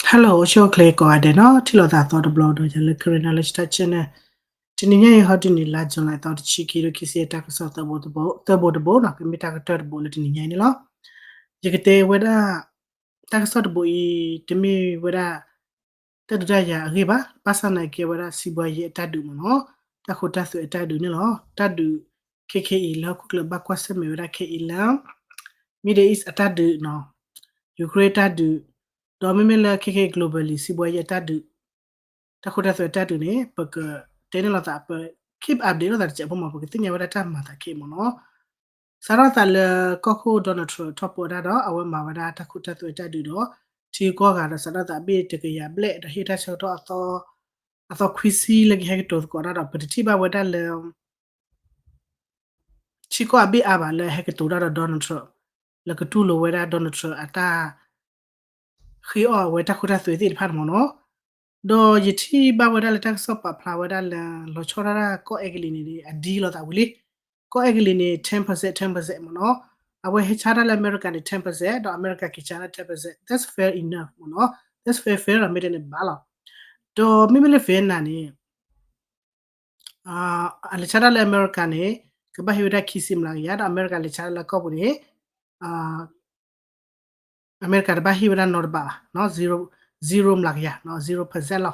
Hello အိၣ်ဆူၣ်အိၣ်ချ့ကိးဂၤဒဲးနီၤ, ထံၣ်လိာ်သးသီတဘျီဒီး ယၤလၢ Karen Knowledge Talk Channel တနံၤညါအံၤ ဟီဒုးန့ၣ် လါ July သီတဆံခံ ဒီးခံဆံတၢ်ကစီၣ်သၢဘိတဘိ, သၢဘိတဘိနီၤ, ကမ့ၢ်တၢ်ကတၢၢ်တဘိလၢတနံၤညါအံၤန့ၣ်လီၤ. ယကတဲဝဲဒၣ် တၢ်ကစီၣ်တဘိအံၤ တမ့ၢ်ဝဲဒၣ် တၢ်ဒုးတၢ်ယၤအဂ့ၢ်ဘၣ်, ဘၣ်ဆၣ်နာ်က့ဝဲဒၣ် စံးဘှါယဲအတၢ်ဒုးမ့ၢ်နီၤ, တၢ်ခိတၢ်သွဲအတၢ်ဒုးန့ၣ်လီၤ. တၢ်ဒုးခဲခဲအံၤ လၢဟီၣ်ခိၣ်ချၢဘၣ်ကွၢ်ဆၢၣ်မဲာ်ဝဲဒၣ်ခဲအံၤလၢ Middle East အတၢ်ဒုးနီၤ, Ukraine တၢ်ဒုး, ဒီးမ့မ့ၢ်လၢခဲခဲ globally စံးဘှါယဲအတၢ်ဒုး, တၢ်ခိတၢ်သွဲအတၢ်ဒုးန့ၣ် ပကတဲန့ၣ်လိာ်သး ပ keep update လိာ်သးတစဲးဖိမး, ပကသ့ၣ်ညါဝဲဒၣ်တၢ်မၤသးခဲအံၤမ့ၢ်နီၤ. စးထီၣ်သးလၢကီၢ်ခိၣ် Donald Trump ထီၣ်ပၢတၢ်ဒီး အဝဲမၤဝဲဒၣ်တၢ်ခိတၢ်သွဲတၢ်ဒုးဒီး ထံကီၢ်ဂၤဒီး စးထီၣ်သးဘ့ၣ်တကယၤဘျဲၣ် ဒီးဟ့ၣ်တၢ်ဆၢကတီၢ်အသီ အသီခွံဆံလၢကဟဲကတိၤသကိးတၢ်ဒီး ပတထံၣ်ဘၣ်ဝဲဒၣ်လၢ ထံကီၢ်အဘ့ၣ်အါဘၣ်လၢဟဲကတိၤတၢ်ဒီး Donald Trump လၢကတူၢ်လိာ်ဝဲဒၣ် Donald Trump အတၢ် ဃ့အီၣ်ဝဲတၢ်ခိတၢ်သွဲသ့ၣ်တဖၣ်န့ၣ်မ့ၢ်နီၤ. ဒီးယထံၣ်ဘၣ်ဝဲဒၣ်လၢတၢ်ကစီၣ်ပာ်ဖျါဝဲဒၣ်လၢ လီၤဆီဒၣ်တၢ်ကီၢ်အဲကလံးန့ၣ် အဒ်လိာ်သးဝံၤလံ. ကီၢ်အဲကလံးန့ၣ် ten percent ten percent မ့ၢ်နီၤ. အဝဲဟဲဆါတၢ်လၢအမဲရကၤန့ၣ် ten percent ဒီးအမဲရကၤက့ၤဆါတၢ် ten percent, that's fair enough မ့ၢ်နီၤ. That's fair fair လီၤ မ့ၢ်တဲန့ၣ်ဘၣ်လီၤ. ဒီးမ့မ့ၢ်လၢ Vietnam န့ၣ် အလဲၤဆါတၢ်လၢအမဲရကၤန့ၣ် ကဘၣ်ဟ့ၣ်ဝဲဒၣ်ခံဆံမျးကယၤ ဒီးအမဲရကၤလဲၤဆါတၢ်လၢကီၢ်ပူၤန့ၣ် အမဲရကၤတဘၣ်ဟ့ၣ်ဝဲဒၣ်နီတဘးဘၣ်, zero မျးကယၤ, zero percent လီၤ.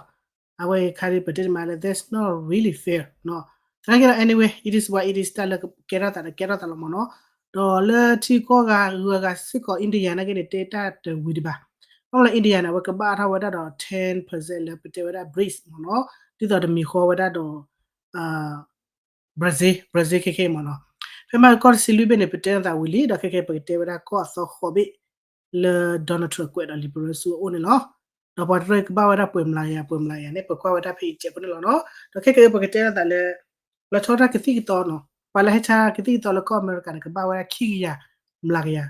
အဝဲခါဒ်ပတဲတမးလၢ that's not really fair သနာ်က့ဒီး anyway, it is what it is တၢ်လၢကဲထီၣ်သးဒီးကဲထီၣ်သးလီၤမ့ၢ်နီၤ. ဒီးလၢထံကီၢ်ဂၤဂုၤဂၤစ့ၢ်ကီး India နာ်က့န့ၣ် တဲတၢ်တဝံၤဒံးဘၣ်. ဘၣ်မနုၤလၢ India န့ၣ် အဝဲကဘၣ်ထီၣ်ဝဲဒၣ်ဒီး ten percent လၢပတဲဝဲဒၣ် BRICS မ့ၢ်နီၤ, ဒ်သိးတမံၤဃီဝဲဒၣ်ဒီး Brazil, Brazil ခဲခဲမ့ၢ်နီၤ. ဖဲမ့ၢ်ကီၢ်တဆံလွံၢ်ဘ့ၣ်န့ၣ် ပတဲနသးဝံၤလံ, ဒီးခဲခဲပကတဲဝဲဒၣ်ကီၢ်အသီဃိးဘ့ၣ် လၢ Donald Trump ကွဲးဒီး Liberal စုအအိၣ်န့ၣ်လီၤ. ဒီးပှၤတရၢကဘၣ်ဝဲဒၣ်ပှဲၤမျးကယၤ ပှဲၤမျးကယၤန့ၣ် ပကွၢ်ဝဲဒၣ်ဖဲအံၤစဲးဖိန့ၣ်လီၤနီၤ. ဒီးခဲကဲပကတဲနသးလၢ လီၤဆီတၢ်ကသံၣ်ကသီနီၤ, ပှၤလၢဟဲဆါကသံၣ်ကသီလၢကီၢ်အမဲရကၤန့ၣ် ကဘၣ်ဝဲဒၣ်ခံကယၤမျးကယၤ,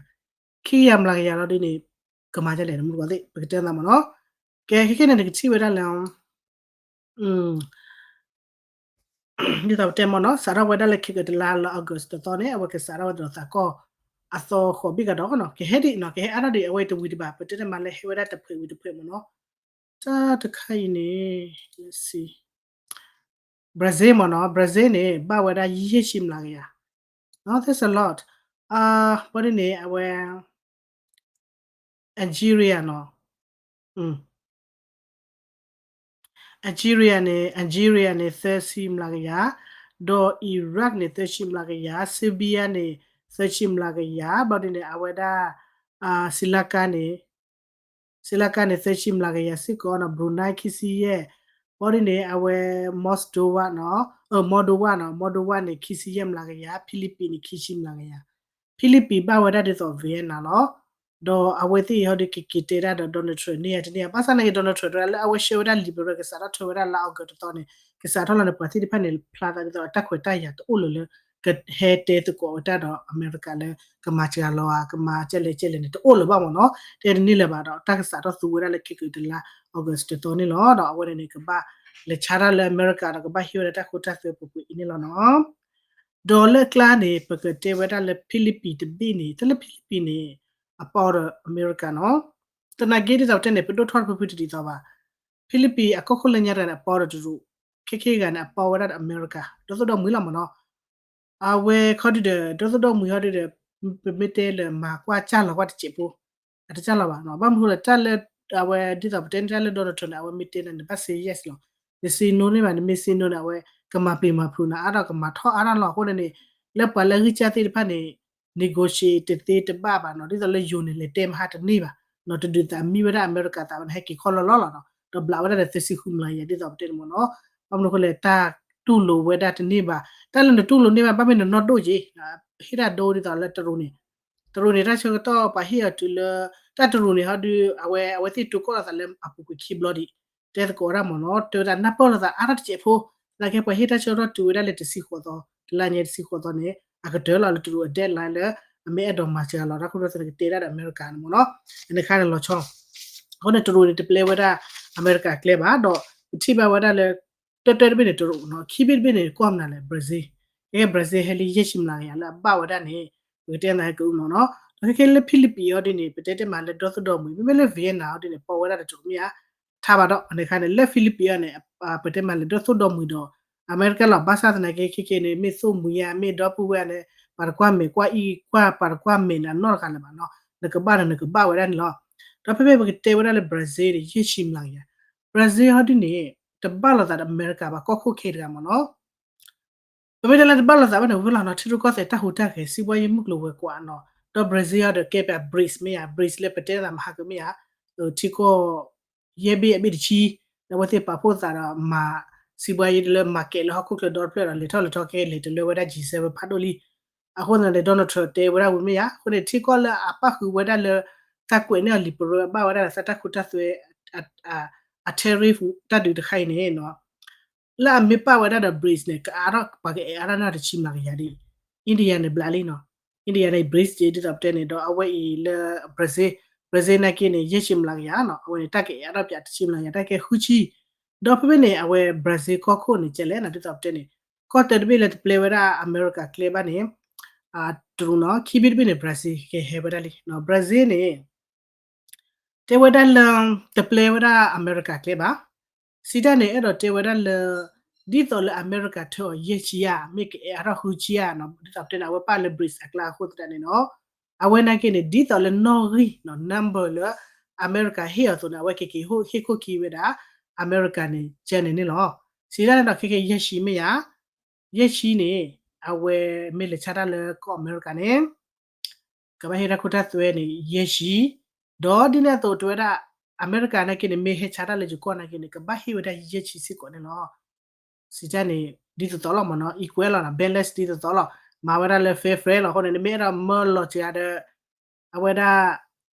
ခံကယၤမျးကယၤလီၤဒ်န့ၣ် ကမၤဒ်လဲၣ် မုၢ်တကီၢ်သ့ၣ် ပကတဲနသးမ့ၢ်နီၤ. ကဲ ခဲခဲန့ၣ် နကထံၣ်ဝဲဒၣ်လၢ ဒ်သိးပတဲမ့ၢ်နီၤ, စးထီၣ်ဝဲဒၣ်လၢခဲကတလါလၢ August တသီန့ၣ် အဝဲကစးထီၣ်ဝဲဒၣ်သးကီၢ်အသီဃိးဘ့ၣ်ကဒီးနီၤ, ကဟဲဒံးနီၤ, ကဟဲအါထီၣ်ဒံး အဝဲတဝံၤတဘၣ်, ပတဲတမးလၢဟဲဝဲဒၣ်တဖှဲးဝံၤတဖှဲးမ့ၢ်နီၤ. တၢ်တခါအံၤန့ၣ် let's see, Brazil မ့ၢ်နီၤ, Brazil န့ၣ် ဘၣ်ဝဲဒၣ်ယဲၢ်ဆံမျးကယၤ, that's a lot. ဘၣ်ဒ်န့ၣ် အဝဲ Algeria နီၤ, Algeria န့ၣ် Algeria န့ၣ် သၢဆံမျးကယၤ, ဒီး Iraq န့ၣ် သၢဆံမျးကယၤ, Serbia န့ၣ် သၢဆံမျးကယၤ, ဘၣ်ဒ်န့ၣ် အဝဲဒၣ် Sri Lanka န့ၣ် Sri Lanka န့ၣ် သၢဆံမျးကယၤစ့ၢ်ကီးနီၤ, Brunei ခံဆံယဲၢ်, ဘၣ်ဒ်န့ၣ် အဝဲ Moldova နီၤ, Moldova နီၤ, Moldova န့ၣ် ခံဆံယဲၢ်မျးကယၤ, Philippines န့ၣ် ခံဆံမျးကယၤ, Philippines ဘၣ်ဝဲဒၣ်ဒ်သိး Vietnam လီၤ. ဒီးအဝဲသ့ၣ်အံၤဟီဒုးကက့ၤတဲဒၣ်ဒီး Donald Trump န့ၢ်ယၤတန့ၢ်ယၤ, ဘၣ်ဆၣ်နာ်က့ Donald Trump တဂၤလၢအဝဲဆှၢဝဲဒၣ် Liberal ကစးထီၣ်ထွဲဝဲဒၣ်လါ August တသီန့ၣ် ကစးထီၣ်လီၤန့ၣ် ပှၤသ့ၣ်တဖၣ်န့ၣ် ဖျါသးဒ်သိးအတၢ်ခွဲးတၢ်ယာ်တအိၣ်လၢၤလၢ ကဟဲတဲသကိးဝဲတၢ်ဒီးအမဲရကၤလၢ ကမၤစှၤလီၤဧါ ကမၤကဲလဲၣ်ကဲလဲၣ်န့ၣ် တအိၣ်လၢၤဘၣ်မ့ၢ်နီၤ, တဲတန့ၢ်လၢၤဘၣ်ဒီး တၢ်ကစးထီၣ်သူဝဲဒၣ်လၢခဲကတလါ August တသီန့ၣ်လီၤ. ဒီးအဝဲန့ၣ်န့ၣ် ကဘၣ်လဲၤဆါတၢ်လၢအမဲရကၤဒီးကဘၣ်ဟ့ၣ်ဝဲဒၣ်တၢ်ခိတၢ်သွဲပူၤကွံာ်အံၤန့ၣ်လီၤနီၤ. ဒီးလၢအကျါန့ၣ် ပကတဲဝဲဒၣ်လၢ Philippines တဘ့ၣ်န့ၣ် တၢ်လၢ Philippines န့ၣ် အပီဒီးအမဲရကၤနီၤ, သနာ်က့ဒ်သိးပတဲန့ၣ် ပဒိၣ်ထီၣ်တဖုဖုတဒ်သိးဘၣ်. Philippines အကီၢ်ခိၣ်လၢညါတဂၤန့ၣ် အပီဒီးတရူး, ခဲခဲဂၤန့ၣ် အပီဝဲဒၣ်ဒီးအမဲရကၤ ဒီသိၣ်ဒီမှံၤလီၤမ့ၢ်နီၤ. အဝဲခီဒုဒီး ဒီသိၣ်ဒီမှံၤခီဒုဒီး ပမ့ၢ်တဲလၢမၤကွၢ်စၢ်လီၤကွၢ်တစဲးဖိ, အတစၢ်လီၤဘၣ်နီၤ. ဘၣ်မနုၤဃိလဲၣ် တၢ်လၢ အဝဲဒ်သိးပတဲန့ၣ် တၢ်လၢ Donald Trump န့ၣ် အဝဲမ့ၢ်တဲန့ၣ် နဘၣ် say yes လီၤ. န say no န့ၣ်ဘၣ်, နမ့ၢ် say no န့ၣ် အဝဲကမၤပျံၤမၤဖုးနၤအါထီၣ် ကမၤထီၣ်အါထီၣ်လီၤ. အဃိန့ၣ်န့ၣ် လၢပှၤလၢအဂံၢ်စၢ်သ့ၣ်တဖၣ်န့ၣ် negotiate တသ့တဘၣ်ဘၣ်နီၤ. ဒ်သိးလၢယိၤန့ၣ် လဲၤတဲမဟါတန့ၢ်ဘၣ်နီၤ, တဒုးသးမံဝဲဒၣ်အမဲရကၤသးဘၣ်န့ၣ် ဟဲက့ၤခီလီၤလီၤလီၤနီၤ. ဒီးဘျးဝဲဒၣ်ဒီးသၢဆံဃုမျးကယၤ ဒ်သိးပတဲန့ၣ်မ့ၢ်နီၤ. ဘၣ်မနုၤဃိလဲၣ် တၢ်တူၢ်လိာ်ဝဲဒၣ်တန့ၢ်ဘၣ်. တၢ်လၢနတူၢ်လိာ်န့ၢ်ဘၣ် ဘၣ်မ့ၢ်နနီၢ်ဒိၣ်က့ၤ, ဟ့ၣ်တၢ်ဒိဒ်သိးလၢတရူးန့ၣ်, တရူးန့ၣ် တၢ်ဆၢကတီၢ်ပှၤဟ့ၣ်အီၤတုၤလၢ တၢ်တရူးန့ၣ် ဟီဒုး အဝဲ အဝဲသ့ၣ်တိၤကီၢ်လိာ်သးလၢအပူၤကွံာ်ခံဘျီဒံး တဲသကိးဝဲဒၣ်မ့ၢ်နီၤ, တဲဝဲဒၣ်နၢ်ပၢၢ်လိာ်သးအါထီၣ်တစဲးဖိ, သနာ်က့ပှၤဟ့ၣ်တၢ်ဆၢကတီၢ်တုၤဝဲဒၣ်လၢတဆံဃိးသီ, တလါညါတဆံဃိးသီန့ၣ် အကတၢၢ်လီၤလၢတရူးအ deadline လၢ အမ့ၢ်အဲၣ်ဒိးမၤစှၤလီၤတၢ်ခိၣ်တၢ်သွဲန့ၣ် ကတဲဒၣ်ဒီးအမဲရကၤန့ၣ်မ့ၢ်နီၤ, အန့ၣ်ခါန့ၣ်လီၤဆီ, အဃိန့ၣ် တရူးန့ၣ် တပျဲဝဲဒၣ်အမဲရကၤကျဲဘၣ်ဒီး ပထံၣ်ဘၣ်ဝဲဒၣ်လၢ တၢတၢတဘ့ၣ်န့ၣ်တရူးနီၤ, ခံဘ့ၣ်တဘ့ၣ်န့ၣ် ကွၢ်မနုၤလဲၣ် Brazil, ကဲ Brazil ဟဲလံယဲၢ်ဆံမျးကယၤလၢအဘၣ်ဝဲဒၣ်န့ၣ် ပကတဲနၤဟဲကအုမ့ၢ်နီၤ, ဒီးခဲခဲလၢ Philippines အီၤဒ်န့ၣ် ပတဲတဲမးလၢဒီသိၣ်ဒီမှံၤ, မ့မ့ၢ်လၢ Vietnam အီၤဒ်န့ၣ် ပိာ်ဝဲဒၣ်တစိၤမ့ၢ်ဧါ, ထါဘၣ်ဒီး အန့ၣ်အခါန့ၣ် လၢ Philippines အီၤန့ၣ် ပတဲမးလၢဒီသိၣ်ဒီမှံၤဒီး အမဲရကၤလီၤ. ဘၣ်ဆၣ်သနာ်က့ ခဲခဲန့ၣ် မ့ၢ်သိၣ်မှံၤဧါ မ့ၢ်ဒီပုၢ်ဝဲၢ်ဧါန့ၣ် ပှၤတကွၢ်မဲာ်ကွၢ်အံၤကွၢ် ပှၤတကွၢ်မဲာ်န့ၣ် အနီတဂၤလၢၤဘၣ်နီၤ, နကဘၣ်ဒီးနကဘၣ်ဝဲဒၣ်န့ၣ်လီၤ. ဒီးဖဲဖဲပကတဲဝဲဒၣ်လၢ Brazil န့ၣ် ယဲၢ်ဆံမျးကယၤ, Brazil ဟီဒ်န့ၣ် တဘၣ်လိာ်သးဒီးအမဲရကၤဘၣ် ကီၢ်ခိၣ်ခဲတဂၤမ့ၢ်နီၤ. ပမ့ၢ်တဲလၢတဘၣ်လိာ်သးဘၣ်န့ၣ် ဝဲလီၤနီၤ ထံရူၢ်ကီၢ်သဲးတၢ်ဟူးတၢ်ဂဲၤ စံးဘှါယံၤမုၢ်ကျိၤဝဲၤကွာ်နီၤ, ဒီး Brazil အီၤဒီးကဲပ BRICS မ့ၢ်ဧါ, BRICS လၢပတဲသးမဟါကမ့ၢ်ဧါ, ထံကီၢ် ယဲၢ်ဘ့ၣ်အဘ့ၣ်တဆံ, ဒီးအဝဲသ့ၣ်ပာ်ဖှိၣ်သးဒီးမၤ စံးဘှါယံၤလၢမၤကဲးလၢဟီၣ်ခိၣ်ချၢဒီတဖျၢၣ်ဒီး လဲၤထီၣ်လဲၤထီကဲလဲၤတလၢဝဲဒၣ် G seven ဖးဒိၣ်လံ. အဃိသတးန့ၣ် Donald Trump တဲဝဲဒၣ်ဝံၤမ့ၢ်ဧါ, အဃိန့ၣ် ထံကီၢ်လၢအပၣ်ဃုာ်ဝဲဒၣ်လၢ သးကွဲးန့ၢ်အီၤလံာ်ပရၢ အဘၣ်ဝဲဒၣ်ဒီးသးတၢ်ခိတၢ်သွဲ အ tariff တၢ်ဒုးတခါအံၤန့ၣ်နီၤ လၢအမ့ၢ်ပာ်ဝဲဒၣ်ဒီး BRICS န့ၣ် ကအါထီၣ် ပှၤကအဲအါထီၣ်န့ၢ်တဆံမျးကယၤဒ်အံၤ, India န့ၣ်ဘျးလံနီၤ, India န့ၣ် BRICS က့ ဒ်သိးပတဲန့ၣ် ဒီးအဝဲအံၤလၢ Brazil, Brazil နာ်က့န့ၣ် ယဲၢ်ဆံမျးကယၤနီၤ, အဝဲန့ၣ် တၢ်ကအဲအါထီၣ်ပၠးတဆံမျးကယၤ တၢ်ကဲဃုဆံ, ဒီးဖဲဖဲန့ၣ် အဝဲ Brazil ကီၢ်ခိၣ်န့ၣ် ကဲလဲၣ်နီၤ ဒ်သိးပတဲန့ၣ် ကီၢ်တၢတဘ့ၣ်လၢတပျဲဝဲဒၣ်အမဲရကၤကျဲဘၣ်န့ၣ် တရူးနီၤ, ခံဘ့ၣ်တဘ့ၣ်န့ၣ် Brazil ကဟဲဝဲဒၣ်လံ, Brazil န့ၣ် တဲဝဲဒၣ်လၢ တပျဲဝဲဒၣ်အမဲရကၤကျဲဘၣ်, စံးတၢ်န့ၣ် အဲၣ်ဒိးတဲဝဲဒၣ်လၢ ဒ်သိးလၢအမဲရကၤထၢအီၤယဲၢ်ဆံဧါ မ့ၢ်ကအဲၣ်အါထီၣ်ဃုဆံဧါနီၤ, ဒ်သိးပတဲန့ၣ် အဝဲပာ်လၢ BRICS အကျါအဃိသတးန့ၣ်နီၤ, အဝဲနာ်က့န့ၣ် ဒ်သိးလၢနီၣ်ဂံၢ်နီၤ number လၢ အမဲရကၤဟ့ၣ်အီၤအသိးန့ၣ် အဝဲကက့ၤဟ့ၣ်ခိၣ်ခံဝဲဒၣ် အမဲရကၤန့ၣ် ကဲန့ၣ်န့ၣ်လီၤ. စံးတၢ်န့ၣ်ဒီးခဲကဲယဲၢ်ဆံမ့ၢ်ဧါ, ယဲၢ်ဆံန့ၣ် အဝဲမ့ၢ်လဲၤဆါတၢ်လၢကီၢ်အမဲရကၤန့ၣ် ကဘၣ်ဟ့ၣ်တၢ်ခိတၢ်သွဲန့ၣ် ယဲၢ်ဆံ, ဒီးဒ်န့ၣ်အသိးတဲဝဲဒၣ် အမဲရကၤနာ်က့န့ၣ် မ့ၢ်ဟဲဆါတၢ်လၢယကီၢ်နာ်က့န့ၣ် ကဘၣ်ဟ့ၣ်ဝဲဒၣ်ယဲၢ်ဆံစ့ၢ်ကီးန့ၣ်လီၤ. စံးတၢ်န့ၣ် ဒ်သိးသိးလီၤမ့ၢ်နီၤ equal လီၤနီၤ balance ဒ်သိးသိးလီၤ, မၤဝဲဒၣ်လၢ fair fair လီၤ. အဃိန့ၣ် နမ့ၢ်အဲၣ်ဒိးမၢလီၤစှၤဒီး အဝဲဒၣ်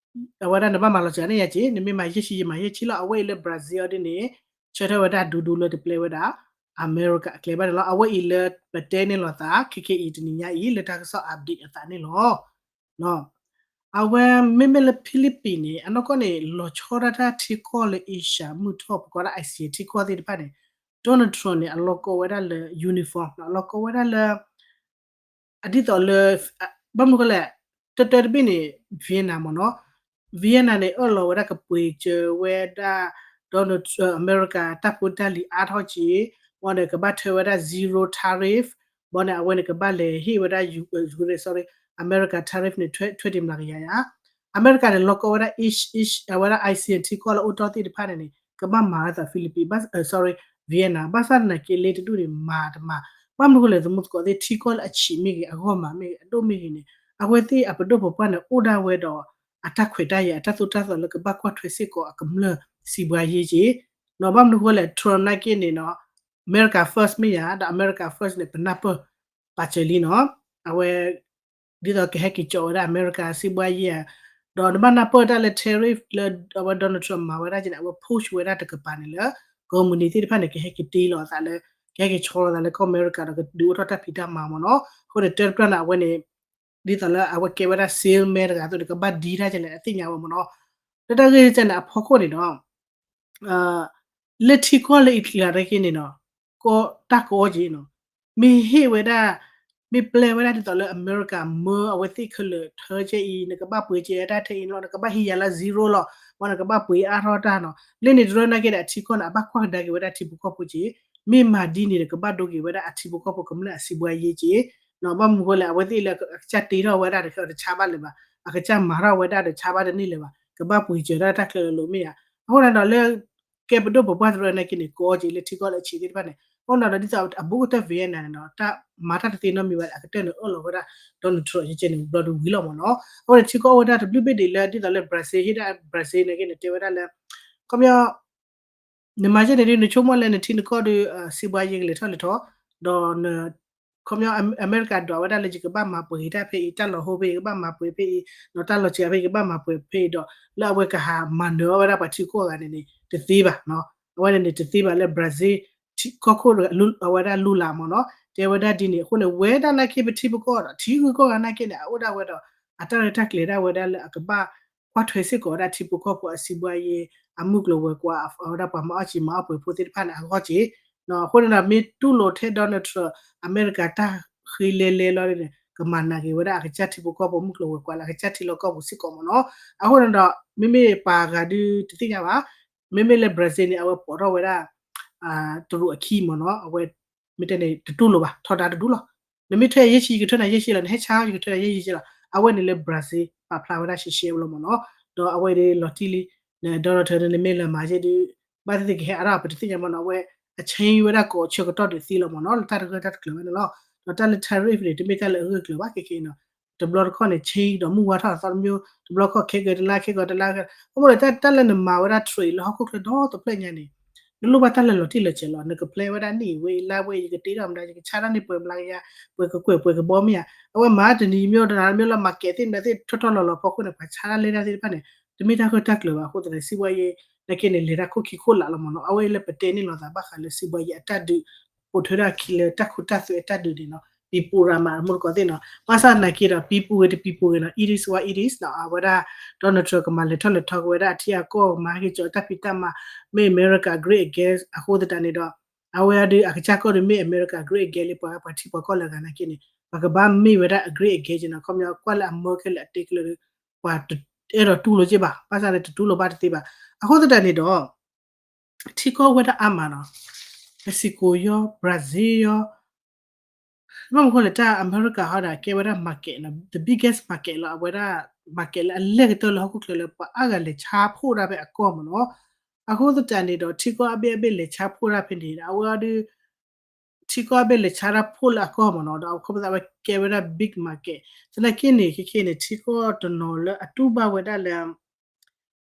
အဝဲဒၣ်နဘၣ်မၤလီၤစှၤန့ၣ်ယၤက့ၤ နမ့ၢ်မၤယဲၢ်ဆံ ယမၤယဲၢ်ဆံလီၤ. အဝဲအံၤလၢ Brazil အီၤဒ်န့ၣ် ဆၢထၢၣ်ဝဲဒၣ်ဒူဒူလၢတပျဲဝဲဒၣ် အမဲရကၤအကျဲဘၣ်န့ၣ်လီၤ. အဝဲအံၤလၢပတဲန့ၢ်လိာ်သး ခဲကဲအံၤတနံၤညါအံၤ လၢတၢ်ကစီၣ် update အသးန့ၣ်လီၤ. အဝဲမ့မ့ၢ်လၢ Philippines န့ၣ် အနီၢ်ကီၢ်န့ၣ် လီၤဆီဒၣ်တၢ်ထံကီၢ်လၢ Asia မုၢ်ထီၣ် ပကိးဒၣ် ASEAN ထံကီၢ်သ့ၣ်တဖၣ်န့ၣ် Donald Trump န့ၣ် အလီၤကီဝဲဒၣ်လၢ uniform အလီၤကီဝဲဒၣ်လၢ အဒ်သိးလၢ ဘၣ်မနုၤဃိလဲၣ် တၢတၢတဘ့ၣ်န့ၣ် Vietnam မ့ၢ်နီၤ, Vietnam န့ၣ် အၢၣ်လီၤဝဲဒၣ်ကပှ့ၤစၢၤဝဲဒၣ် Donald Trump အမဲရကၤတၢ်ဖိတၢ်လံၤအါထီၣ်က့ၤ, ဘၣ်ဒီးကဘၣ်ထၢဝဲဒၣ် zero tariff, ဘၣ်န့ၣ် အဝဲန့ၣ်ကဘၣ်လဲၤဟ့ၣ်ဝဲဒၣ် sorry အမဲရကၤ tariff န့ၣ် twenty မျးကယၤယၤ အမဲရကၤန့ၣ် လီၤကီဝဲဒၣ် Asia ဝဲဒၣ် ASEAN ထံကီၢ်လၢအိၣ်တီၢ်သ့ၣ်တဖၣ်န့ၣ်န့ၣ် ကဘၣ်မၤဝဲဒၣ် Philippines, sorry Vietnam ဘၣ်ဆၣ်သနာ်က့လၢတဒူၣ်န့ၣ် မၤတမၤ, ဘၣ်မနုၤဃိလဲၣ် သမူသကိးသ့ၣ် ထံကီၢ်လၢအဆံးမ့ၢ်ဂ့ၤ အဂီၢ်မးမ့ၢ်ဂ့ၤ အဒိၣ်မ့ၢ်ဂ့ၤန့ၣ် အဝဲသ့ၣ်အပဒိၣ်ပပှၢ်န့ၣ် အိၣ်ဒၣ်ဝဲဒီး အတၢ်ခွဲးတၢ်ယာ် အတၢ်သိၣ်တၢ်သီလၢကဘၣ်ကွၢ်ထွဲစ့ၢ်ကီးအကမျၢၢ်စံးဘှါယ့က့ၤ, ဘၣ်မနုၤဃိလဲၣ် Trump နာ်က့န့ၣ်နီၤ America first မ့ၢ်ယၤ ဒီး America first န့ၣ် ပနၢ်ပၢၢ်ပာ်စၢၤလံနီၤ, အဝဲ ဒ်သိးကဟဲက့ၤကၠီဝဲဒၣ်အမဲရကၤစံးဘှါယ့ဧါ, ဒီးနဘၣ်နၢ်ပၢၢ်တၢ်လၢ tariff လၢအဝဲ Donald Trump မၤဝဲဒၣ်က့န့ၣ် အဝဲ push ဝဲဒၣ်တကပၤန့ၣ်လၢ ကုမ္ပဏီသ့ၣ်တဖၣ်န့ၣ် ကဟဲက့ၤတ့လီၤအသးလၢ ကဟဲက့ၤဆီလီၤသးလၢကီၢ်အမဲရကၤဒီးကဒုးအိၣ်ထီၣ်တၢ်ဖံးတၢ်မၤမ့ၢ်နီၤ, အဃိန့ၣ် တၢတဖျၢၣ်န့ၣ် အဝဲန့ၣ် ဒ်သိးလၢအဝဲကဲဝဲဒၣ် salesman တဂၤအသိးန့ၣ် ကဘၣ်ဒံတၢ်ကလဲၣ် အသ့ၣ်ညါဝဲမ့ၢ်နီၤ, လၢတၢ်ဂ့ၢ်ကဲန့ၣ် အဖီခိၣ်န့ၣ်ဒီး လၢထံကီၢ်လၢအံၤတကျါတက့ၢ်န့ၣ်နီၤ, ကီတၢ်ကီက့ၤနီၤ, မ့ၢ်ဟ့ၣ်ဝဲဒၣ် မ့ၢ်ပျဲဝဲဒၣ်ဒ်သိးလၢအမဲရကၤမၢအဝဲသ့ၣ်ခဲလၢာ်ထၢကဲအံၤ နကဘၣ်ပှ့ၤကဲတၢ်ထဲအံၤလီၤ, နကဘၣ်ဟံးယၤလၢ zero လီၤ, မ့ၢ်နကဘၣ်ပှ့ၤအါထီၣ်တၢ်နီၤ, လၢန့ၣ်တရၢနာ်က့ဒီးအထံကီၢ်န့ၣ် အဘၣ်ကွၢ်ကဒါက့ၤဝဲဒၣ်ထံဖိကီၢ်ဖိက့ၤ, မ့ၢ်မၤဒ်န့ၣ်ဒီး ကဘၣ်ဒိက့ၤဝဲဒၣ်အထံဖိကီၢ်ဖိကမျၢၢ်အစံးဘှါယ့က့ၤ, ဘၣ်မနုၤဃိလဲၣ် အဝဲသ့ၣ်လၢအကစၢ်တ့ထီၣ်ဝဲဒၣ်တခါ တဆါဘၣ်လၢၤဘၣ်, အကစၢ်မၤထီၣ်ဝဲဒၣ်တဆါဘၣ်တန့ၢ်လၢၤဘၣ်, ကဘၣ်ပှ့ၤစၢၤဒၣ်တၢ်ချၢလၢာ်လီၤမ့ၢ်ဧါ, အဃိန့ၣ်ဒီးလၢ ကဲပဒိၣ်ပပှၢ်တရၢနာ်က့န့ၣ် ကီက့ၤလၢထံကီၢ်လၢအဆံးသ့ၣ်တဖၣ်န့ၣ်, အဃိန့ၣ်ဒီးဒ်သိးအဘူးကတၢၢ် Vietnam န့ၣ်နီၤ, တၢ်မၤတၢ်တသ့နီတမံၤဘၣ်န့ၣ် အကတၢၢ်န့ၣ်အၢၣ်လီၤဝဲဒၣ် Donald Trump ယကဲန့ၣ် ဘျီဒုးဝံၤလီၤမ့ၢ်နီၤ, အဃိန့ၣ်ထံကီၢ်အိၣ်ဝဲဒၣ်တဘျုးဘ့ၣ်ဒံးလၢဒ်သိးလၢ Brazil ဟ့ၣ်ဒၣ် Brazil နာ်က့န့ၣ် တဲဝဲဒၣ်လၢ ခီပညီ နမၤယဲၢ်န့ၣ်ဒုး နဆိကမိၣ်လၢနထံနကီၢ်ဒုး စံးဘှါယ့ကလဲၤထီၣ်လဲၤထီၣ်, ဒီး ခီပညီ အမဲရကၤဒွးဝဲဒၣ်လၢယကဘၣ်မၤပှဲၤတၢ်ဖဲအံၤ တၢ်လီၤဟိဖဲအံၤ ကဘၣ်မၤပှဲၤဖဲအံၤ, ဒီးတၢ်လီၤစှၤဖဲအံၤ ကဘၣ်မၤပှဲၤဖဲအံၤဒီး လၢအဝဲကဟးမၤနၢၤအီၣ်ဝဲဒၣ်ပှၤထံကီၢ်အဂၤန့ၣ်န့ၣ် တသ့ဘၣ်, အဝဲန့ၣ်န့ၣ်တသ့ဘၣ်လၢ Brazil ထံကီၢ်ခိၣ်အဝဲဒၣ်လူလၢ်မ့ၢ်နီၤ, တဲဝဲဒၣ်ဒ်န့ၣ် အဃိန့ၣ် ဝဲဒၣ်နာ်က့ပထံပကီၢ်ဒီး ထံဂုၤကီၢ်ဂၤနာ်က့န့ၣ် အအိၣ်ဒၣ်ဝဲဒီး အတၢ်ရဲၣ်တၢ်ကျဲၤဒၣ်ဝဲဒၣ်လၢအကဘၣ် ကွၢ်ထွဲစ့ၢ်ကီးဝဲဒၣ်ထံဖိကီၢ်ဖိအစံးဘှါယ့ အမုၢ်ကျိၤဝဲၤကွာ် အဝဲဒၣ်ပှၤမၤအီၣ်စံာ်မၤအီၣ်ပှဲၤဖိသ့ၣ်တဖၣ်န့ၣ် အဂီၢ်က့ၤ, အဃိန့ၣ်ဒီး မ့ၢ်တူၢ်လိာ်ထဲ Donald Trump အမဲရကၤတၢ်ဃ့လဲၤလဲၤလီၤန့ၣ် ကမၤနာ်က့ၤဝဲဒၣ်အကစၢ်ထံဖိကီၢ်ဖိ မုၢ်ကျိၤဝဲၤကွာ်လၢအကစၢ်ထံလီၢ်ကီၢ်ပူၤစ့ၢ်ကီးမ့ၢ်နီၤ. အဃိန့ၣ်ဒီး မ့မ့ၢ်ပှၤဂၤဒုတသ့ၣ်ညါဘၣ်, မ့မ့ၢ်လၢ Brazil န့ၣ် အဝဲပိာ်ထီၣ်ဝဲဒၣ် တရူးအခံမ့ၢ်နီၤ, အဝဲ မ့ၢ်တဲန့ၣ် တတူၢ်လိာ်ဘၣ်, ထီဒါတဒူၣ်လီၤ. နမ့ၢ်ထွဲယဲၢ်ဆံ ယကထွဲနၤယဲၢ်ဆံလီၤ, နဟဲဆါ ယကထွဲနၤယဲၢ်ဆံလီၤ. အဝဲန့ၣ်လၢ Brazil ပာ်ဖျါဝဲဒၣ်ရှဲရှဲဝဲလီၤမ့ၢ်နီၤ. ဒီးအဝဲဒၣ်လီၤတံၢ်လံ, န Donald Trump န့ၣ် နမ့ၢ်လဲၤမၤယဲၢ်ဒုး ဘၣ်သ့ၣ်သ့ၣ်ကဟဲအါထီၣ် ပတသ့ၣ်ညါမ့ၢ်နီၤ, အဝဲအ change ဝဲဒၣ်ကိးဆၢကတီၢ်ဒုးသ့လီၤမ့ၢ်နီၤ, လၢတၢ်တဂၢၢ်တၢ်တကျၢၤဝဲန့ၣ်လီၤ. ဒီးတၢ်လၢ tariff န့ၣ် တမ့ၢ်တၢ်လၢအဂၢၢ်ကျၢၤဘၣ်ခဲခဲအံၤနီၤ. တဘျီတခီၣ်န့ၣ် change ဒီးမုၢ်ဝါထီၣ်အသီတမံၤ, တဘျီတခီၣ်ခဲကတလါ ခဲကတလါ, အဃိန့ၣ် တၢ်လၢနမၤဝဲဒၣ် trade လၢဟီၣ်ခိၣ်ချၢဒီတဖျၢၣ်ညါန့ၣ် နလိၣ်ဘၣ်တၢ်လၢလီၤတံၢ်လီၤဆဲးလီၤ. နက plan ဝဲဒၣ်နံၣ်ဝဲအံၤ လါဝဲအံၤ ယကတ့ထီၣ်မနုၤ ယကဆါတၢ်န့ၢ်ပှဲၤမျးကယၤ, ပှဲၤကကွဲၢ်ပှဲၤကဘီမ့ၢ်ဧါ. အဝဲမၤတနံၤမ့ၢ်တနၤမ့ၢ်လၢ market သ့ၣ်မနုၤသ့ၣ်ထီၣ်ထီၣ်လီၤလီၤဖီခိၣ်န့ၣ် ပှၤဆါတၢ်လဲတၢ်သ့ၣ်တဖၣ်န့ၣ် တမ့ၢ်တၢ်ဂၢၢ်တၢ်ကျၢၤဘၣ်. အဃိသတးန့ၣ် စံးဘှါယဲ နာ်က့န့ၣ် လဲၤတၢ်ခိၣ်ခံခိၣ်လာ်လီၤမ့ၢ်နီၤ. အဝဲလၢပတဲန့ၢ်လိာ်သးဘၣ်ဃးလၢစံးဘှါယဲအတၢ်ဒုး ပိာ်ထွဲဒၣ်အခံလၢတၢ်ခိတၢ်သွဲအတၢ်ဒုးန့ၣ်နီၤ, ပံၤပူၤရၤမး တမူတကိးသ့ၣ်နီၤ. ဘၣ်ဆၣ်သနာ်က့ဒီး ပံၤပူၤဂ့ၤတပံၤပူၤဂ့ၤနီၤ it is what it is နီၤ. အဝဲဒၣ် Donald Trump ကမၤလဲၤထီၣ်လဲၤထီက့ၤဝဲဒၣ်အထံအကီၢ် မၤဟဲက့ၤကၠီၤတၢ်ဖံးတၢ်မၤ make America great again အဃိသတးန့ၣ်ဒီး အဝဲဒၣ်အကစၢ်ကီၢ်ဒီး make America great again လၢပှၤပှၤထံပှၤကီၢ်လၢအဂၤနာ်က့န့ၣ် ပှၤကဘၣ်မ့ၢ်ဝဲဒၣ်အ great again နီၤ. ခီပညီကွၢ်လၢအမၢခဲလၢာ်အတဲကလၢာ်ဒီး ပှၤအဲၣ်ဒိးတူၢ်လိာ်က့ဘၣ်. ဘၣ်ဆၣ်န့ၣ် တတူၢ်လိာ်ဘၣ်တသ့ဘၣ်. အဃိသတးန့ၣ်ဒီး ထံကီၢ်ဝဲဒၣ်အါမးနီၤ, Mexico ယီၤ Brazil ယီၤ ဘၣ်မနုၤဃိလဲၣ် တၢ်အမဲရကၤ ဟီဒၣ် ကဲဝဲဒၣ် market နီၤ, the biggest market လီၤ. အဝဲဒၣ် market လၢအလဲၢ်ကတၢၢ်လၢဟီၣ်ခိၣ်ချၢလၢပှၤအါဂၤလဲၤဆါဖှိၣ်ဒၣ်ဖဲအကီၢ်မ့ၢ်နီၤ. အဃိသတးန့ၣ်ဒီး ထံကီၢ်အါဘ့ၣ်အါဘ့ၣ်လဲၤဆါဖှိၣ်ဒၣ်ဖဲန့ၣ် အဝဲဒၣ် ထံကီၢ်အါဘ့ၣ်လဲၤဆါတၢ်ဖှိၣ်လၢအကီၢ်မ့ၢ်နီၤ, ဒီးအခီပညီအဝဲကဲဝဲဒၣ် big market သနာ်က့န့ၣ် ခဲခဲန့ၣ် ထံကီၢ်တနီၤလၢအတူၢ်ဘၣ်ဝဲဒၣ်လၢ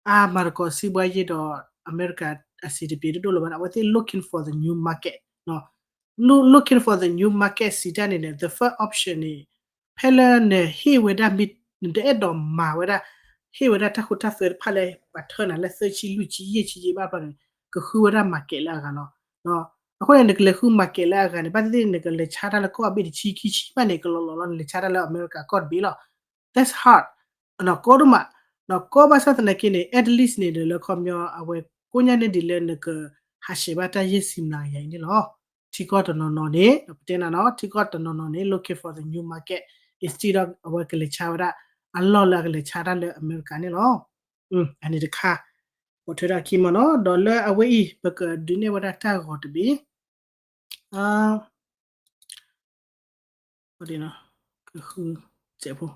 အါမးတကိးစံးဘှါယဲဒီး အမဲရကၤအစံးတပျ့ၤတဒိၣ်လၢၤဘၣ်န့ၣ် အဝဲသ့ၣ် looking for the new market နီၤ. Look- looking for the new market စံးတၢ်န့ၣ်န့ၣ် the first option န့ၣ် ဖဲလၢနဟ့ၣ်ဝဲဒၣ်မ့ၢ် နတအဲၣ်ဒိးမၤဝဲဒၣ် ဟ့ၣ်ဝဲဒၣ်တၢ်ခိတၢ်သွဲတဖၣ်လၢ ပှၤထၢနၤလၢသၢဆံလွံၢ်ဆံယဲၢ်ဆံယဲၢ်ဘၣ်ဖျီန့ၣ် ကဃုဝဲဒၣ် market လၢအဂၤလီၤ. အဃိန့ၣ် နကလဲၤဃု market လၢအဂၤန့ၣ် ဘၣ်သ့ၣ်သ့ၣ်နကလဲၤဆါတၢ်လၢကီၢ်အဘ့ၣ်တဆံခံဆံဘၣ်န့ၣ် ကလီၤလီၤလီၤ နလဲၤဆါတၢ်လၢအမဲရကၤကီၢ်တဘ့ၣ်လီၤ. That's hard နီၤ ကီဒိၣ်မး နီၤ ကီဘၣ်ဆၣ်သနာ်က့န့ၣ် at least န့ၣ်ဒီးလၢခီပညီအဝဲကိးညါန့ၢ်ဒံးလၢနကဟးဆှဲးဘၣ်တၢ်ယဲၢ်ဆံမျးကယၤအံၤန့ၣ်လီၤ. ထံကီၢ်တနီၤနီၤန့ၣ် ပတဲနၤနီၤ ထံကီၢ်တနီၤနီၤန့ၣ် looking for the new market instead of အဝဲကလဲၤဆါဝဲဒၣ် အလီၢ်လၢအကလဲၤဆါတၢ်လၢအမဲရကၤန့ၣ်လီၤ. အန့ၣ်တခါ ပိာ်ထွဲဒၣ်ခံမ့ၢ်နီၤ ဒီးလၢအဝဲအံၤ ပကဒုးနဲၣ်ဝဲဒၣ်တၢ်ဂီၤတဘ့ၣ် အ ကဃုစဲးဖိ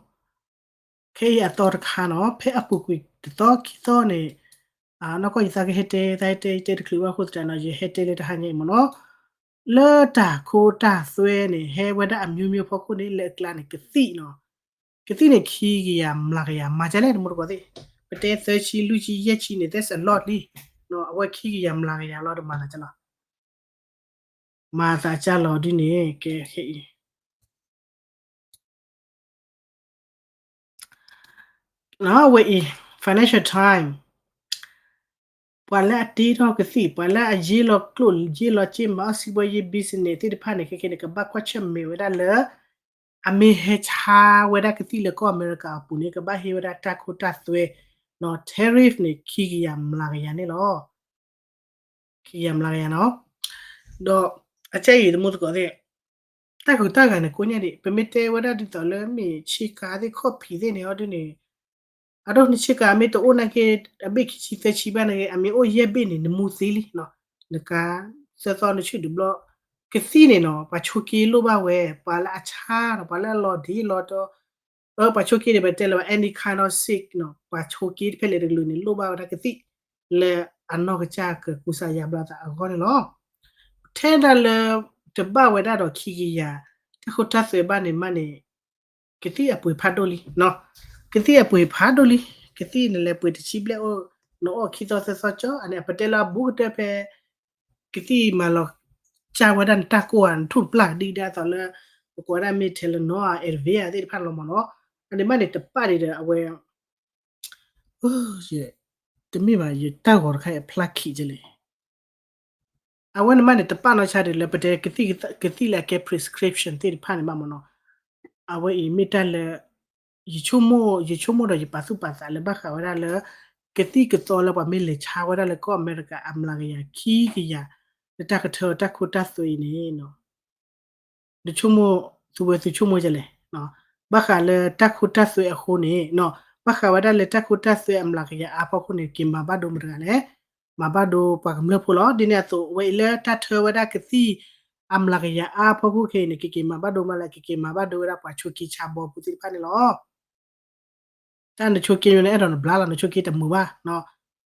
ခဲအံၤအသီတခါနီၤ ဖဲအပူၤကွံာ်တသီခံသီန့ၣ် နီၢ်ကီၢ်ယသးကဟဲတဲ သးဟဲတဲ ယတဲတချုးဘၣ်အဃိသတးနီၤ ယဟဲတဲလၢတဟါညါအံၤမ့ၢ်နီၤ လၢတၢ်ခိတၢ်သွဲန့ၣ် ဟဲဝဲဒၣ်အမျိုးမျိုးဖီခိၣ်န့ၣ် လၢအကျါန့ၣ် ကသံၣ်နီၤ ကသံၣ်န့ၣ် ခံကယၤမျးကယၤ မၤဒ်လဲၣ် တမူတကိးသ့ၣ် ပတဲသၢဆံလွံၢ်ဆံယဲၢ်ဆံန့ၣ် that's a lot လံ အဝဲခံကယၤမျးကယၤလီၤ တမၤသးဒ်လဲၣ် မၤသးဒ်လဲၣ်ဒ်န့ၣ် ကဲခဲအံၤ နီၤ အဝဲအံၤ Financial Times ပှၤလၢအတ့ထီၣ်ကသံၣ် ပှၤလၢအယ့လီၤကျိၣ် ယ့လီၤစ့ မၤအီၣ်စံးဘီယ့ business သ့ၣ်တဖၣ်န့ၣ် ခဲခဲန့ၣ် ကဘၣ်ကွၢ်ဆၢၣ်မဲာ်ဝဲဒၣ်လၢ အမ့ၢ်ဟဲဆါဝဲဒၣ်ကသံၣ်လၢကီၢ်အမဲရကၤအပူၤန့ၣ် ကဘၣ်ဟ့ၣ်ဝဲဒၣ်တၢ်ခိတၢ်သွဲ နီၤ tariff န့ၣ် ခံကယၤမျးကယၤန့ၣ်လီၤ. ခံကယၤမျးကယၤနီၤ ဒီးအကဲအံၤတမူတကိးသ့ၣ် တၢ်ဂုၤတၢ်ဂၤန့ၣ် ကိးညါဒံး ပမ့ၢ်တဲဝဲဒၣ်ဒ်သိးလၢမ့ၢ်ဆ့ကၤသ့ၣ်ခီၣ်ဖံးသ့ၣ်န့ၣ် အီၤဒ်န့ၣ် အဒိၣ်နဆ့ကၤမ့ၢ်တအိၣ်နာ်က့ အဘ့ၣ်ခံဆံသၢဆံဘၣ်နာ်က့ အမ့ၢ်အိၣ်ယဲၢ်ဘ့ၣ်န့ၣ် နမူသ့လံနီၤ နကါသၢသီနဆူၣ်တဘျီ ကသံၣ်န့ၣ်နီၤ ပှၤဆိးက့လိၣ်ဘၣ်ဝဲ ပှၤလၢအဆါဒီး ပှၤလၢအလီၤဒ့လီၤတီၤ ပှၤဆိးက့န့ၣ် ပတဲလၢၤဘၣ် any kind of sick နီၤ ပှၤဆိးက့တဖဲလဲၣ်တကလုာ်န့ၣ် လိၣ်ဘၣ်ဝဲဒၣ်ကသံၣ် လၢအနီၢ်ကစၢ်ကကူစါယါဘျါသးအဂီၢ်န့ၣ်လီၤ. ထဲဒၣ်လၢ တဘၣ်ဝဲဒၣ်ဒီးခံကယၤ တၢ်ခိတၢ်သွဲဘၣ်န့ၣ်မးန့ၣ် ကသံၣ်အပှ့ၤဖးဒိၣ်လံနီၤ ကသံၣ်အပှ့ၤဖးဒိၣ်လံ ကသံၣ်နလဲၤပှ့ၤတဆံဘျဲၣ်အိၣ် နအီၣ်ခံသီသၢသီကၠီ အန့ၣ် ပတဲလၢအဘူးကတၢၢ်ဖဲ ကသံၣ်မၤလီၤကၢ်ဝဲဒၣ်နတၢ်ကိၢ်ဧါ နထူၣ်တပျၢ်ကဒံကဒါအသိးလၢ ပကိးဝဲဒၣ်မ့ၢ် Tylenol ဧါ Advil ဧါ သ့ၣ်တဖၣ်လီၤမ့ၢ်နီၤ အန့ၣ်မးန့ၣ်တပၣ်ဒံးဒီးအဝဲ တမ့ၢ်ဘၣ် ယတၢ်ဂီၤတခါအံၤအဖျါခံးကလဲၣ် အဝဲန့ၣ်မးန့ၣ် တပာ်နီၢ်ဆါဒံးလၢပတဲကသံၣ်လၢအကဲ prescription သ့ၣ်တဖၣ်န့ၣ်ဘၣ်မ့ၢ်နီၤ. အဝဲအံၤမ့ၢ်တၢ်လၢ ယဆိကမိၣ် ယဆိကမိၣ်ဒီးယပာ်သူၣ်ပာ်သးလၢဘၣ်ဃးဝဲဒၣ်လၢ ကသံၣ်ကသီလၢပှၤမ့ၢ်လဲၤဆါဝဲဒၣ်လၢကီၢ်အမဲရကၤအမျးကယၤခံကယၤ လၢတၢ်ကထၢတၢ်ခိတၢ်သွဲအံၤန့ၣ် နဆိကမိၣ် သုဝဲသုဆိကမိၣ်ဒ်လဲၣ် ဘၣ်ဃးလၢတၢ်ခိတၢ်သွဲအဃိန့ၣ်, ဘၣ်ဃးဝဲဒၣ်လၢတၢ်ခိတၢ်သွဲအမျးကယၤအါဖီခိၣ်န့ၣ် က့ၤမၤဘၣ်ဒိမတၤတဂၤလဲၣ်. မၤဘၣ်ဒိပှၤကမျၢၢ်ဖိလီၤ. ဒ်န့ၣ်အသိး အဝဲအံၤလၢတၢ်ထၢဝဲဒၣ်ကသံၣ်အမျးကယၤအါဖီခိၣ်ခဲအံၤန့ၣ် ကက့ၤမၤဘၣ်ဒိမးလၢ ကက့ၤမၤဘၣ်ဒိဝဲဒၣ်ပှၤဆိးက့ဆါဘီဖိသ့ၣ်တဖၣ်န့ၣ်လီၤ. တၢ်နဆိးက့န့ၣ် နအဲၣ်ဒိးနဘျါလီၤ, နဆိးက့တမုာ်ဘၣ်.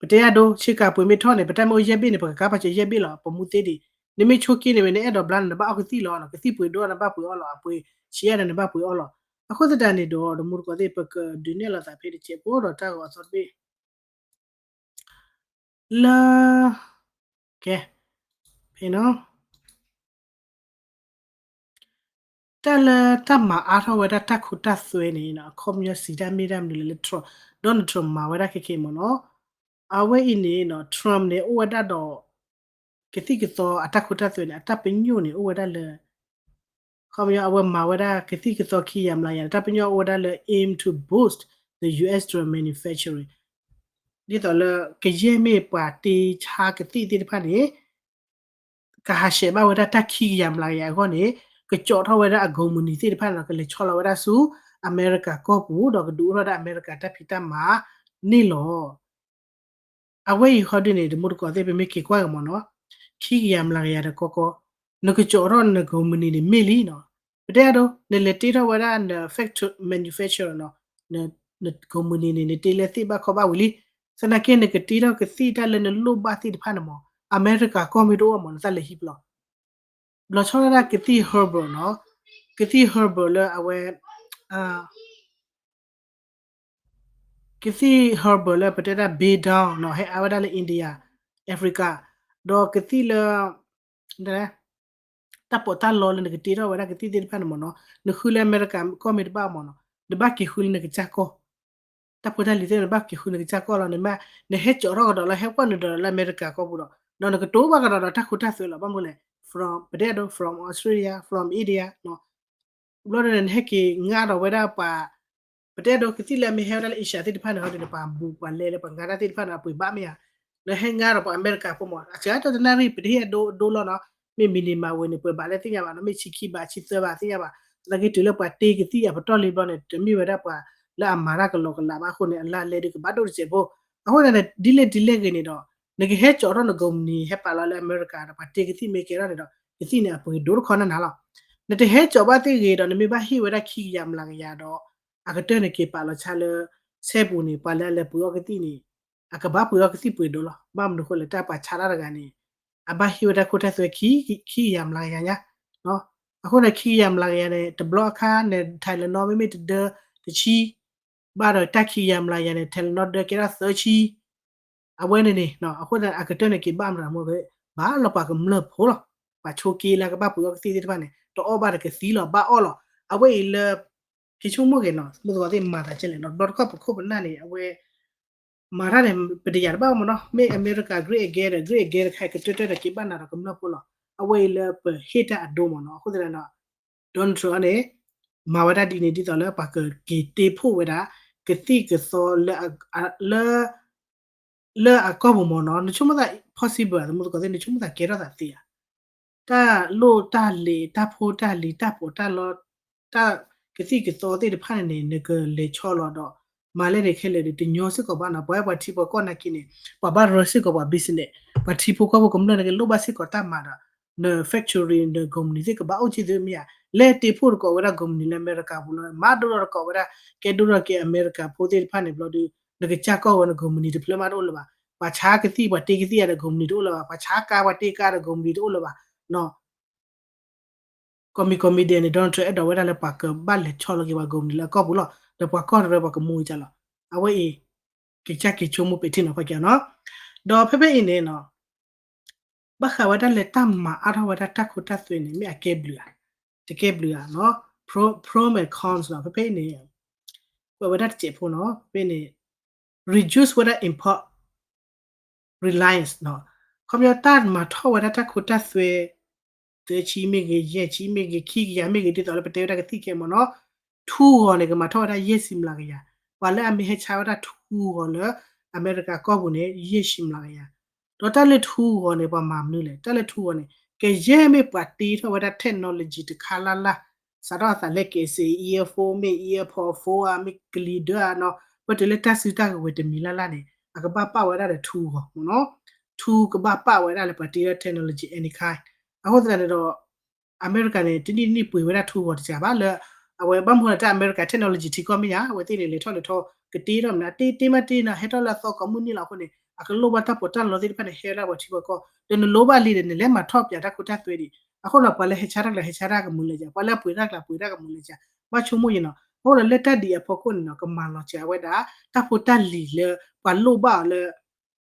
ပတဲအဒိ ဆ့ကၤပှ့ၤမ့ၢ်ထီၣ်န့ၣ် ပတၢ်မ့ၢ်အိၣ်ယဲၢ်ဘ့ၣ်န့ၣ် ပကကါပာ်စၢၤယဲၢ်ဘ့ၣ်လီၤ, ပမူသ့ဒံး. နမ့ၢ်ဆိးက့န့ၣ်ဝဲ နအဲၣ်ဒိးဘျါန့ၣ် နဘၣ်အီၣ်ကသံၣ်လီၤ, ကသံၣ်ပှ့ၤဒိၣ်နဘၣ်ပှ့ၤအီၣ်လီၤ, အပှ့ၤဆံးအါန့ၣ် နဘၣ်ပှ့ၤအီၣ်လီၤ. အဃိသတးန့ၣ်ဒီး တမူတကိးသ့ၣ် ပကဒုးနဲၣ်လိာ်သးဖဲတစဲးဖိဒီးတၢ်ဂီၤအသီတဘ့ၣ် လၢ ကဲ ဖဲနီၤ တၢ်လၢတၢ်မၤအါထီၣ်ဝဲဒၣ်တၢ်ခိတၢ်သွဲန့ၣ် အခီပညီစံးတၢ်မ့ၢ်တၢ်မနုၤလဲၣ်လၢ Trump, Donald Trump မၤဝဲဒၣ်ခဲခဲမ့ၢ်နီၤ. အဝဲအံၤန့ၣ် Trump န့ၣ် အိၣ်ဝဲဒၣ်ဒီး ကသံၣ်ကသီအတၢ်ခိတၢ်သွဲန့ၣ် အတၢ်ပညိၣ်န့ၣ် အိၣ်ဝဲဒၣ်လၢ ခီပညီအဝဲမၤဝဲဒၣ်ကသံၣ်ကသီခံကယၤမျးကယၤန့ၣ် တၢ်ပညိၣ်အိၣ်ဝဲဒၣ်လၢ aim to boost the U S drone manufacturing ဒ်သိးလၢ ကယဲၢ်မ့ၢ်ပှၤတ့ဆါကသံၣ်သ့ၣ်တဖၣ်န့ၣ် ကဟးဆှဲးဘၣ်ဝဲဒၣ်တၢ်ခံကယၤမျးကယၤအဂီၢ်န့ၣ် ကကၠီးထီၣ်ဝဲဒၣ်အကုမ္ပဏီသ့ၣ်တဖၣ်န့ၣ်ဒီး ကလဲၤဆီလီၤဝဲဒၣ်ဆူ အမဲရကၤကီၢ်ပူၤ ဒီးကဒုးအိၣ်ထီၣ်ဒၣ်အမဲရကၤတၢ်ဖံးတၢ်မၤန့ၣ်လီၤ. အဝဲအံၤဃီဒုန့ၣ် တမူတကိးသ့ၣ် ပမ့ၢ်က့ၤကွၢ်က့ၤမ့ၢ်နီၤ, ခံကယၤမျးကယၤဒီးကီကီ, နကကၠီးထီၣ်နကုမ္ပဏီန့ၣ်မ့ၢ်လံနီၤ. ပတဲအဒိ နလဲၤတ့ထီၣ်ဝဲဒၣ်န factory manufacturer နီၤ, နကုမ္ပဏီန့ၣ် နတ့လၢသ့ၣ်ဘၣ်ခီၣ်ဘၣ်ဝံၤလံ. သနာ်က့ နကတ့ထီၣ်ကသံၣ်တၢ်လၢနလိၣ်ဘၣ်သ့ၣ်တဖၣ်န့ၣ်မ့ၢ် အမဲရကၤကီၢ်မ့ၢ်တအိၣ်မ့ၢ် နတၢ်လဲၤဟံးပျီ ဘျီဆီဒၣ်တၢ်ကသံၣ် herbal နီၤ, ကသံၣ် herbal လၢအဝဲ ကသံၣ် herbal လၢပတဲဒၣ် bay down နီၤ ဟဲအါဝဲဒၣ်လၢ India, Africa, ဒီးကသံၣ်လၢ တၢ်ပီးတၢ်လီလၢနကတ့ထီၣ်ဝဲဒၣ်ကသံၣ်သ့ၣ်တဖၣ်န့ၣ်မ့ၢ်နီၤ, နဃုလၢအမဲရကၤကီၢ်မ့ၢ်တဘၣ်မ့ၢ်နီၤ, နဘၣ်က့ၤဃုလၢနကစၢ်ကီၢ် တၢ်ဖိတၢ်လံၤသ့ၣ် နဘၣ်က့ၤဃုနကစၢ်ကီၢ်လီၤ, နမ့ၢ် နဟဲကၠီးထီၣ်ကဒီးလၢ ဟဲကွၢ်နုာ်ဒီးလၢအမဲရကၤကီၢ်ပူၤဒီး ဒီးနကတိၤဘၣ်ကဒီးဒီးတၢ်ခိတၢ်သွဲလီၤ. ဘၣ်မနုၤလဲၣ် from ပတဲဒိ from Australia, from India နီၤ, ဘျီဒီးနဟဲက့ၤငါဒီးဝဲဒၣ်ပှၤ ပတဲဒိ ကသံၣ်လၢအမ့ၢ်ဟဲဝဲဒၣ်လၢ Asia သ့ၣ်တဖၣ်န့ၣ် ဟီဒ်န့ၣ် ပှၤဘူၣ်ပှၤလဲလၢပှၤငါတၢ်သ့ၣ်တဖၣ်န့ၣ် အပှ့ၤဘၣ်မ့ၢ်ဧါ, နဟဲငါဒီးပှၤအမဲရကၤဖိမ့ၢ် အစှၤတနၣ်ရံၣ် ပတဟ့ၣ်အဒိအဒိလီၤနီၤ, မ့ၢ် minimum ဝဲန့ၣ် ပှဲၤဘးလၢသ့ၣ်ညါဘၣ်နီၤ, မ့ၢ်ဆံခံဘး ဆံသၢဘးသ့ၣ်ညါဘၣ်, သနာ်က့တုၤလၢပှၤတ့ကသံၣ်အပတီၢ်လံဘျီန့ၣ် တမ့ၢ်ဝဲဒၣ်ပှၤလၢအမၤတၢ်ကလီကလးဘၣ်အဃိန့ၣ် အလါလဲဒုးကဘၣ်ဒိၣ်တစဲးဖိ, အဃိသတးန့ၣ် ဒ်လဲၣ်ဒ်လဲၣ်ဂ့ၤန့ၣ်ဒီး နကဟဲကၠီးထီၣ်နကုမ္ပဏီ ဟဲပာ်လီၤလၢအမဲရကၤဒီး ပှၤတ့ကသံၣ်မ့ၢ်ကဲထီၣ်န့ၣ်ဒီး ကသံၣ်န့ၣ် အပှ့ၤဒိၣ်တခီနၤနၤလီၤ. နတဟဲကၠီးဘၣ်သ့ၣ်ဂ့ၤဒီး နမ့ၢ်ဘၣ်ဟ့ၣ်ဝဲဒၣ်ခံကယၤမျးကယၤဒီး အကတၢၢ်န့ၣ်က့ၤပာ်လီၤဆါလၢ ဆဲပူၤန့ၣ် ပှၤလၢအလဲၤပှ့ၤအီၣ်ကသံၣ်န့ၣ် အကဘၣ်ပှ့ၤအီၣ်ကသံၣ်ပှ့ၤဒိၣ်လီၤ. ဘၣ်မနုၤဃိလဲၣ် တၢ်ပှၤဆါတၢ်တဂၤန့ၣ် အဘၣ်ဟ့ၣ်ဝဲတၢ်ခိတၢ်သွဲခံ ခံကယၤမျးကယၤညါ, အဃိန့ၣ် ခံကယၤမျးကယၤန့ၣ် တဘျီအခါန့ၣ် Tylenol မ့မ့ၢ်တဒၢတဆံ ဘၣ်ဒီးတၢ်ခံကယၤမျးကယၤန့ၣ် Tylenol ဒၢကဲထီၣ်သၢဆံ အဝဲန့ၣ်န့ၣ် အဃိသတးန့ၣ် အကတၢၢ်န့ၣ်က့ၤဘၣ်မတၤမ့ၢ်ဂ့ၤ ဘၣ်လီၤပှၤကမျၢၢ်ဖိလီၤ. ပှၤဆိးက့လၢကဘၣ်ပှ့ၤအီၣ်ကသံၣ်သ့ၣ်တဖၣ်န့ၣ် တအီၣ်ဘၣ်ဒီးကသံလီၤ ဘၣ်အီၣ်လီၤ. အဝဲအံၤလၢ က့ၤဆိကမိၣ်ဂ့ၤနီၤ မုၢ်သကိးသ့ၣ်မၤသးကဲလဲၣ်နီၤ တဘျီတခီၣ်ပခိၣ်ပနၢ်န့ၣ် အဝဲ မၤတၢ်န့ၣ် ပတယာ်တဘၣ်မ့ၢ်နီၤ မ့ၢ်အမဲရကၤ great again ဒီး great again တခါအံၤ ကတၢၢ်တၢၢ်ဒီးက့ၤဘၣ်နၤဒီးကမျၢၢ်ဖိလီၤ. အဝဲအံၤလၢပဟ့ၣ်တၢ်အဒိမ့ၢ်နီၤ အဃိသတးဒီး Donald Trump န့ၣ် မၤဝဲဒၣ်ဒ်န့ၣ် ဒ်သိးလၢပှၤကက့ၤတ့ဖှိၣ်ဝဲဒၣ် ကသံၣ်ကသီလၢ လၢအကီၢ်ပူၤမ့ၢ်နီၤ နဆိကမိၣ်သး possible သမူသကိးသ့ၣ် နဆိကမိၣ်သးကဲထီၣ်သးသ့ဧါ တၢ်လိၣ်တၢ်လဲၤ တၢ်ဖိတၢ်လံၤ တၢ်ပီးတၢ်လီ တၢ်ကသံၣ်ကသီသ့ၣ်တဖၣ်န့ၣ်န့ၣ် နကလဲၤဆီလီၤဒီး မၤလဲၣ်န့ၣ်ခဲလၢာ်ဒီး တညီစ့ၢ်ကီးဘၣ်နီၤ ပှၤပှၤထံဖိကီၢ်နာ်က့န့ၣ် ပှၤဘၣ်ရၢစ့ၢ်ကီးပှၤ business ပှၤထံဖိကီၢ်ဖိကမျၢၢ်န့ၣ် ကလိၣ်ဘၣ်စ့ၢ်ကီးတၢ်မၤဒီး န factory နကုမ္ပဏီသ့ၣ်ကဘၣ်အိၣ်က့ၤသုမ့ၢ်ဧါ လဲၤတ့ဖှိၣ်တကိးဝဲဒၣ်ကုမ္ပဏီလၢအမဲရကၤပူၤလီၤ မၤဒိၣ်ထီၣ်တကိးဝဲဒၣ် ကဲဒိၣ်ထီၣ်က့ၤအမဲရကၤဖိသ့ၣ်တဖၣ်န့ၣ်ဘျီဒီး နကစၢ်ကီၢ်ဝဲနကုမ္ပဏီတဖျၢၣ်မးတအိၣ်လၢၤဘၣ် ပှၤဆါကသံၣ်ပှၤတ့ကသံၣ်အံၤဒီးကုမ္ပဏီတအိၣ်လၢၤဘၣ် ပှၤဆါကါပှၤတ့ကါဒီးကုမ္ပဏီတအိၣ်လၢၤဘၣ် ကိးမံၤကိးမံၤဒဲးန့ၣ် Donald Trump အဲၣ်ဒိးဝဲဒၣ်လၢပှၤကဘၣ်လဲၤဆီလီၤက့ၤပှၤကုမ္ပဏီလၢအကီၢ်ပူၤလီၤ ဒီးပှၤကီၢ်တရၢပှၤကမူကလီၤ အဝဲအံၤ ကစၢ်က့ၤဆိကမိၣ်ပဲာ်ထံနီၤဖးက့ၤနီၤ ဒီးဖဲဖဲအံၤန့ၣ်နီၤ ဘၣ်ဃးဝဲဒၣ်လၢတၢ်မၤအါထီၣ်ဝဲဒၣ်တၢ်ခိတၢ်သွဲန့ၣ် မ့ၢ်အကဲဘျုးဧါ တကဲဘျုးဧါနီၤ pro and cons နီၤ ဖဲဖဲအံၤန့ၣ် ကွဲးဝဲဒၣ်တစဲးဖိနီၤ ဖဲဖဲအံၤန့ၣ် reduce ဝဲဒၣ် import reliance နီၤ ခီပညီတၢ်မၤထီၣ်ဝဲဒၣ်တၢ်ခိတၢ်သွဲ သၢဆံမ့ၢ်ဂ့ၤ ယဲၢ်ဆံမ့ၢ်ဂ့ၤ ခံကယၤမ့ၢ်ဂ့ၤ ဒ်သိးလၢပတဲဝဲဒၣ်ကသံၣ်ခဲအံၤမ့ၢ်နီၤ ထူဂီၤန့ၣ် ကမၤထီၣ်ဝဲဒၣ်ယဲၢ်ဆံမျးကယၤ ပှၤလၢအမ့ၢ်ဟဲဆါဝဲဒၣ်ထူဂီၤလၢ အမဲရကၤကီၢ်ပူၤန့ၣ် ယဲၢ်ဆံမျးကယၤ ဒီးတၢ်လၢထူဂီၤန့ၣ် ပှၤမၤမနုၤလဲၣ် တၢ်လၢထူဂီၤန့ၣ် ကယဲၢ်မ့ၢ်ပှၤတ့ထီၣ်ဝဲဒၣ် technology တခါလၢ်လၢ် စးထီၣ်အသးလၢကဲးစ့ earphone မ့ၢ် earphone ဖိဧါ မ့ၢ်ကလံၤဒၢဧါနီၤ, ပတုၤလၢတၢ်စုတၢ်ကဝဲၤတမံၤလၢ်လၢ်န့ၣ် အကဘၣ်ပာ်ဝဲဒၣ်ဒီးထူဂီၤမ့ၢ်နီၤ, ထူကဘၣ်ပာ်ဝဲဒၣ်လၢပှၤတ့ထီၣ် technology any kind. အဃိသတးန့ၣ်ဒီး အမဲရကၤန့ၣ် တနံၣ်တနံၣ်ပှ့ၤဝဲဒၣ်ထူဂီၤတစှၤဘၣ်လၢ အဝဲဘၣ်မနုၤလၢတၢ်အမဲရကၤ technology ထံကီၢ်မ့ၢ်ညါ အဝဲသ့ၣ်န့ၣ် လဲၤထီၣ်လဲၤထီ ကတ့ထီၣ်မနုၤ တ့တ့မးတ့နီၤ ဟဲထီၣ်လၢအသီကိးမုၢ်နံၤလီၤအဃိန့ၣ် အကလိၣ်ဘၣ်တၢ်ပီးတၢ်လီသ့ၣ်တဖၣ်န့ၣ် ဟဲဝဲဒၣ်ပှၤထံပှၤကီၢ် ဒီးနလိၣ်ဘၣ်လံဒီး နလဲၤမၤထီၣ်ပၠးတၢ်ခိတၢ်သွဲဒံး. အဃိဒီးပှၤလၢဟဲဆါတၢ်ကျါ ဟဲဆါတၢ်ကမုာ်လၢၤဧါ, ပှၤလၢအပှ့ၤတၢ်ကျါ ပှ့ၤတၢ်ကမုာ်လၢၤဧါ, ဘၣ်ဆိကမိၣ်ယံၤနီၤ. အဃိဒီးလၢတၢ်ဒ်အံၤအဖီခိၣ်န့ၣ်နီၤ ကမၤလီၤစှၤဝဲဒၣ် တၢ်ဖိတၢ်လံၤလၢ ပှၤလိၣ်ဘၣ်အီၤလၢ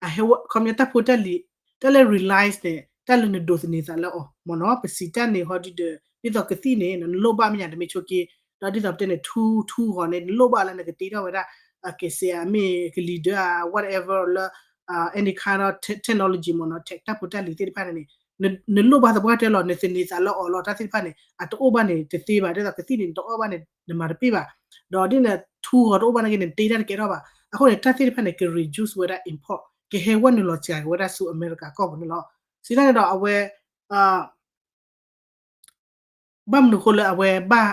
အဟဲဝဲ ခီပညီတၢ်ဖိတၢ်လံၤ တၢ်လၢ realize န့ၣ် တၢ်လၢနဒိးသန့ၤသးလၢအီၤမ့ၢ်နီၤ, ပစံးတၢ်န့ၣ်ဟီဒ်ဒီး ဒ်သိးကသံၣ်န့ၣ် နလိၣ်ဘၣ်မ့ၢ်ညါ တမ့ၢ်ဆိက့, ဒီးဒ်သိးပတဲန့ၣ် ထူ ထူဂီၤန့ၣ် နလိၣ်ဘၣ်လၢနကတ့ထီၣ်ဝဲဒၣ် ကဲးစ့ မ့ၢ်ကလံၤဒၢ whatever လၢ any kind of technology မ့ၢ်နီၤ tech တၢ်ဖိတၢ်လံၤသ့ၣ်တဖၣ်န့ၣ်န့ၣ် နလိၣ်ဘၣ်သပှၢ်တၢၢ်လီၤ နသန့ၤသးလၢအီၤလီၤ တၢ်သ့ၣ်တဖၣ်န့ၣ် အတအိၣ်ဘၣ်န့ၣ်တသ့ဘၣ်, ဒ်သိးကသံၣ်န့ၣ် နတအီၣ်ဘၣ်န့ၣ် နမၤတပ့ၢ်ဘၣ်, ဒီးဒ်န့ၣ် ထူဂီၤတအိၣ်ဘၣ်နာ်က့န့ၣ် နတ့တၢ်တကဲထီၣ်ဘၣ်. အဃိန့ၣ် တၢ်သ့ၣ်တဖၣ်န့ၣ် က reduce ဝဲဒၣ် import ကဟဲဝဲနုာ်လီၤစှၤက့ၤဝဲဒၣ်ဆူအမဲရကၤကီၢ်ပူၤန့ၣ်လီၤ. စံးတၢ်န့ၣ်ဒီးအဝဲ ဘၣ်မနုၤဃိလၢအဝဲဘၣ်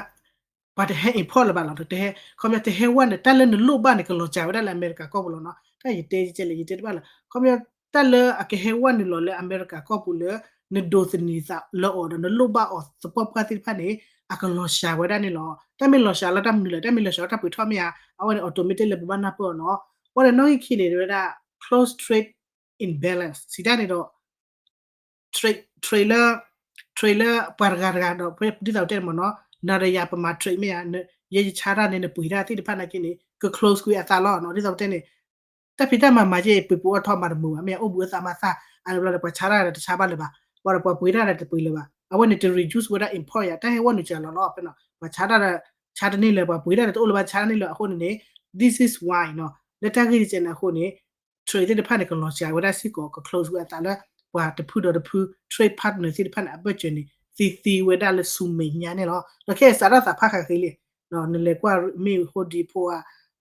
ပှၤတဟဲ import လၢၤဘၣ်လီၤ, တဟဲ ခီပညီတဟဲဝဲန့ၣ် တၢ်လၢနလိၣ်ဘၣ်န့ၣ် ကလီၤစှၤဝဲဒၣ်လၢအမဲရကၤကီၢ်ပူၤလီၤနီၤ. တၢ်ယတဲကဲလဲၣ် ယတဲတဘၣ်လၢ ခီပညီ တၢ်လၢအကဟဲဝဲနုာ်လီၤလၢအမဲရကၤကီၢ်ပူၤလၢ နဒိးသန့ၤသးလၢအီၤဒီး နလိၣ်ဘၣ်အီၤသပှၢ်ပှၢ်သ့ၣ်တဖၣ်န့ၣ် အကလီၤစှၤဝဲဒၣ်န့ၣ်လီၤ. တၢ်မ့ၢ်လီၤစှၤလၢတၢ်မနုၤလဲၣ်, တၢ်မ့ၢ်လီၤစှၤလၢတၢ်ပှ့ၤထီၣ်မ့ၢ်ဧါ, အဝဲန့ၣ် automatic လၢပဘၣ်နၢ်ပၢၢ်အီၤနီၤ. အဝဲန့ၣ်နီၣ်ဂံၢ်ခံန့ၣ် ဝဲဒၣ် close trade imbalance စံးတၢ်န့ၣ်ဒီး trade trade လၢ trade လၢပှၤတဂၤတဂၤဒီး ဒ်သိးပတဲန့ၣ်မ့ၢ်နီၤ, နၤဒီးယၤပမၤ trade မ့ၢ်ဧါ, ယဲယဆါတၢ်န့ၣ် နပှ့ၤတၢ်သ့ၣ်တဖၣ်နာ်က့န့ၣ် က close ကွံာ်အသးလီၤနီၤ. ဒ်သိးပတဲန့ၣ် တၢ်ဖံးတၢ်မၤမၤက့ ပှ့ၤပူၤအီၣ်ထီၣ်မၤတမုာ်ဘၣ်, မ့ၢ်အိၣ်ဘှံးအသးမၤသၣ် အါတဘျီဒီး ပှၤဆါတၢ်ဒီးတဆါဘၣ်လၢၤဘၣ်, ပှၤဒီးပှၤပှ့ၤတၢ်ဒီးတပှ့ၤလၢၤဘၣ်. အဝဲန့ၣ်တ reduce ဝဲဒၣ် import ယၤ တၢ်ဟဲဝဲနုာ်စှၤလီၤလီၤ. ဖဲနီၤ ပှၤဆါတၢ်ဒီး ဆါတန့ၢ်လၢၤ, ပှၤပှ့ၤတၢ်ဒီးတအိၣ်လၢၤဘၣ် ဆါတန့ၢ်လၢၤ. အဃိန့ၣ်န့ၣ် this is why နီၤ လၢတၢ်ဂ့ၢ်တစဲးန့ၣ်အဃိန့ၣ် trade သ့ၣ်တဖၣ်န့ၣ် ကလီၤစှၤဝဲဒၣ်စ့ၢ်ကီး က close ဝဲအသးလၢ ပှၤတဖုဒီးတဖု trade partner သ့ၣ်တဖၣ်န့ၣ် အဘၢၣ်စၢၤန့ၣ် သံသံဝဲဒၣ်လၢဆူမဲာ်ညါန့ၣ်လီၤ. ဒီးခဲအံၤစးထီၣ်သးဖးဃးဃ့လံ, နလဲၤကွၢ်မ့ၢ် Home Depot ဧါ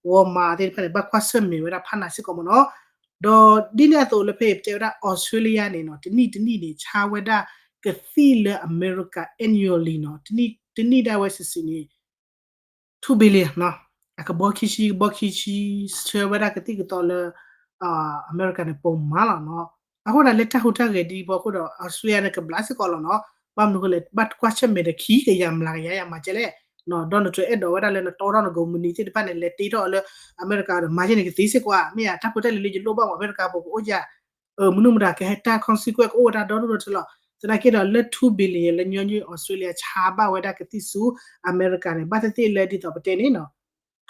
Walmart သ့ၣ်တဖၣ်န့ၣ် ဘၣ်ကွၢ်ဆၢၣ်မဲာ်ဝဲဒၣ်ဖးနၤစ့ၢ်ကီးမ့ၢ်နီၤ. ဒီးဒ်န့ၣ်အသိးလၢဖဲအံၤပတဲဝဲဒၣ် Australia န့ၣ်နီၤ တနံၣ်တနံၣ်န့ၣ် ဆါဝဲဒၣ်ကသံၣ်လၢအမဲရကၤ annually နီၤ တနံၣ်တနံၣ်ဒၣ်ဝဲစုာ်စုာ်န့ၣ် two billion နီၤ အကဘီခံဆံ ကဘီခံဆံ ဆှၢဝဲဒၣ်ကသံၣ်ကသီလၢ အမဲရကၤန့ၣ် ပိာ်မၤလီၤနီၤ. အဃိန့ၣ်လၢတၢ်ဟူးတၢ်ဂဲၤဒ်အဖီခိၣ်ဒီး Australia န့ၣ် ကဘျးစ့ၢ်ကီးလီၤနီၤ. ဘၣ်မနုၤအဃိလဲၣ် ဘၣ်ကွၢ်ဆၢၣ်မဲာ်ဒီးခံကယၤမျးကယၤယၤမၤကဲလဲၣ် Donald Trump အဲၣ်ဒိးဝဲဒၣ်လၢနတီထီၣ်နကိးမုၢ်နံၤသ့ၣ်တဖၣ်န့ၣ် လဲၤတ့ထီၣ်လၢအမဲရကၤဒီး မၤယဲၢ်န့ၣ်ကသ့စ့ၢ်ကီးဧါ မ့ၢ်ဧါ တၢ်ဖိတၢ်လံၤလၢယလိၣ်ဘၣ်မး အမဲရကၤပူၤကအိၣ်ယၤ မနုၤမတၤကဟဲတၢ် consequence ကအိၣ်ဝဲဒၣ်ဒီဒူၣ်ဒီထၢလီၤ. သနာ်က့ဒီးလၢ two billion လၢညီနုၢ် Australia ဆါဘၣ်ဝဲဒၣ်ကသံၣ်ဆူအမဲရကၤန့ၣ် ဘၣ်သ့ၣ်သ့ၣ်လၢဒ်သိးပတဲန့ၣ်နီၤ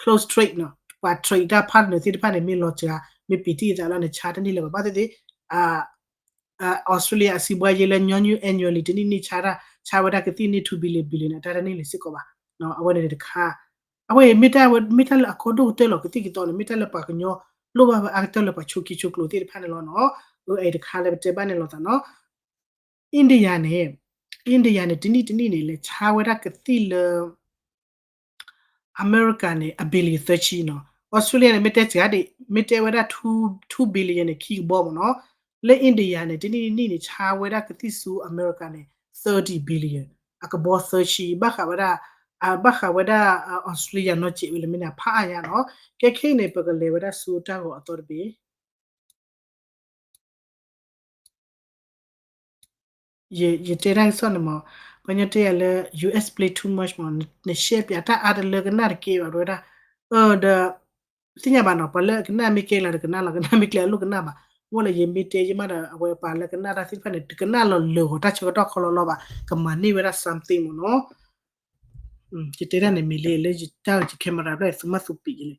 close trade နီၤ ပှၤ trade တၢ် partner သ့ၣ်တဖၣ်န့ၣ် မ့ၢ်လီၤစှၤ မ့ၢ်ပံာ်တံၢ်အသးလၢနဆါတန့ၢ်လၢၤဘၣ် ဘၣ်သ့ၣ်သ့ၣ် Australia အစံးဘှါယဲလၢညီနုၢ် annually တနံၣ်နံၣ်ဆါတၢ် ဆါဝဲဒၣ်ကသံၣ်န့ၢ် two billion billion န့ၣ် အတၢ်တန့ၢ်လၢၤစ့ၢ်ကီးဘၣ်. အဝဲန့ၣ်တခါ အဝဲမ့ၢ်တၢ်ဝဲ မ့ၢ်တၢ်လၢအကီဒိၣ်ကတၢၢ်လီၤ ကသံၣ်ကသီန့ၣ် မ့ၢ်တၢ်လၢပှၤကညီလိၣ်ဘၣ်ဝဲအါကတၢၢ်လၢပှၤဆိးက့ဆိးကျိၤသ့ၣ်တဖၣ်န့ၣ်လီၤနီၤ. အဝဲတခါလၢပတဲဘၣ်န့ၣ်လီၤသးနီၤ India န့ၣ် India န့ၣ် တနံၣ်တနံၣ်န့ၣ် လဲၤဆါဝဲဒၣ်ကသံၣ်လၢ အမဲရကၤန့ၣ် အ billion သၢဆံနီၤ. Australia န့ၣ် မ့ၢ်တဲစှၤဒံး မ့ၢ်တဲဝဲဒၣ် two billion န့ၣ် ခံကဘီမ့ၢ်နီၤ. လၢ India န့ၣ် တနံၣ်တနံၣ်န့ၣ် ဆါဝဲဒၣ်ကသံၣ်ဆူအမဲရကၤန့ၣ် thirty billion အကဘီသၢဆံ ဘၣ်ဃးဝဲဒၣ် ဘၣ်ဃးဝဲဒၣ် Australia နီၢ်စဲးဝဲလၢမ့ၢ်န့ၣ် ဖးအါညါနီၤ. ကဲခဲအံၤန့ၣ် ပကလဲၤဝဲဒၣ်ဆူတၢ်ဂီၤအသီတဘ့ၣ် ယတဲတၢ်ကစီၣ်န့ၣ်မး ပှၤညီတဲယၤလၢ US play too much မး နရှဲပၠးတၢ်အါတလၢကနၣ်တကဲဘၣ် တဲဝဲဒၣ် ဒီး သ့ၣ်ညါဘၣ်နီၤ ပှၤလၢကနၣ်မ့ၢ်ကဲလၢတကနၣ်လီၤ ကနၣ်မ့ၢ်ကဲအလိၣ်ကနၣ်ဘၣ်. အဃိလၢယမ့ၢ်တဲယမးဒီး အဝဲပှၤလၢကနၣ်တၢ်သ့ၣ်တဖၣ်န့ၣ် တကနၣ်လီၤလၢာ်ဂီၤတၢ်ဆၢကတီၢ်ခီလီၤလီၤဘၣ် ကမၤန့ၢ်ဝဲဒၣ် something မးနီၤ. ယတဲတၢ်န့ၣ်မ့ၢ်လၢလၢယတၢ် camera ဘျီသူမၤသူပံးယလဲၣ်.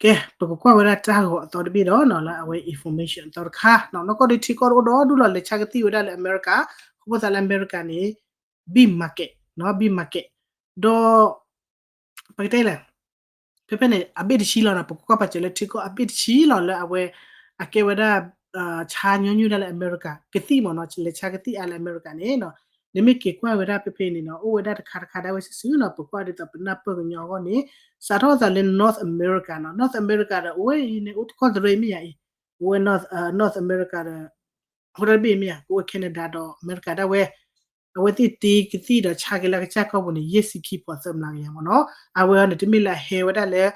ကဲ ပကကွၢ်ဝဲဒၣ်တၢ်ဂီၤအသီတဘ့ၣ်ဒီးနီၤ လၢအဝဲ information အသီတခါ နီၢ်ကီၢ်ဒီးထံကီၢ်တအိၣ်ဒီဒူၣ်လီၤ လဲၤဆါကသံၣ်ဝဲဒၣ်လၢအမဲရကၤ အဃိသတးလၢအမဲရကၤန့ၣ် big market နီၤ big market ဒီး ပကတဲလဲၣ် ဖဲဖဲန့ၣ် အဘ့ၣ်တဆံလီၤနီၤ ပကကွၢ်ပာ်စၢၤလၢထံကီၢ်အဘ့ၣ်တဆံလီၤလၢအဝဲ အကဲဝဲဒၣ် ဆါညီနုၢ်ဒၣ်လၢအမဲရကၤ ကသံၣ်မးနီၤ လဲၤဆါကသံၣ်အါလၢအမဲရကၤန့ၣ်နီၤ နမ့ၢ်က့ၤကွၢ်ဝဲဒၣ်ဖဲဖဲန့ၣ်နီၤ အိၣ်ဝဲဒၣ်တခါတခါဒၣ်ဝဲစုာ်စုာ်နီၤ ပကွၢ်ဒ်သိးပနၢ်ပၢၢ်ကညီအဂီၢ်န့ၣ် စးထီၣ်သးလၢ North America နီၤ North America ဒီး အိၣ်ဝဲအံၤန့ၣ် အိၣ်တကီၢ်တရံးမ့ၢ်ယၤအံၤ အိၣ်ဝဲ North America ဒီး အဃိတၢ်တဘ့ၣ်မ့ၢ်ယၤ ကအိၣ်ဝဲ Canada ဒီးအမဲရကၤဒၣ်ဝဲ အဝဲသ့ၣ်တ့ကသံၣ်ဒီးဆါက့ၤလၢအကစၢ်ကီၢ်ပူၤန့ၣ် ယဲၢ်ဆံခံဖီသၢမျးကယၤမ့ၢ်နီၤ. အဝဲအံၤန့ၣ် တမ့ၢ်လၢအဟဲဝဲဒၣ်လၢ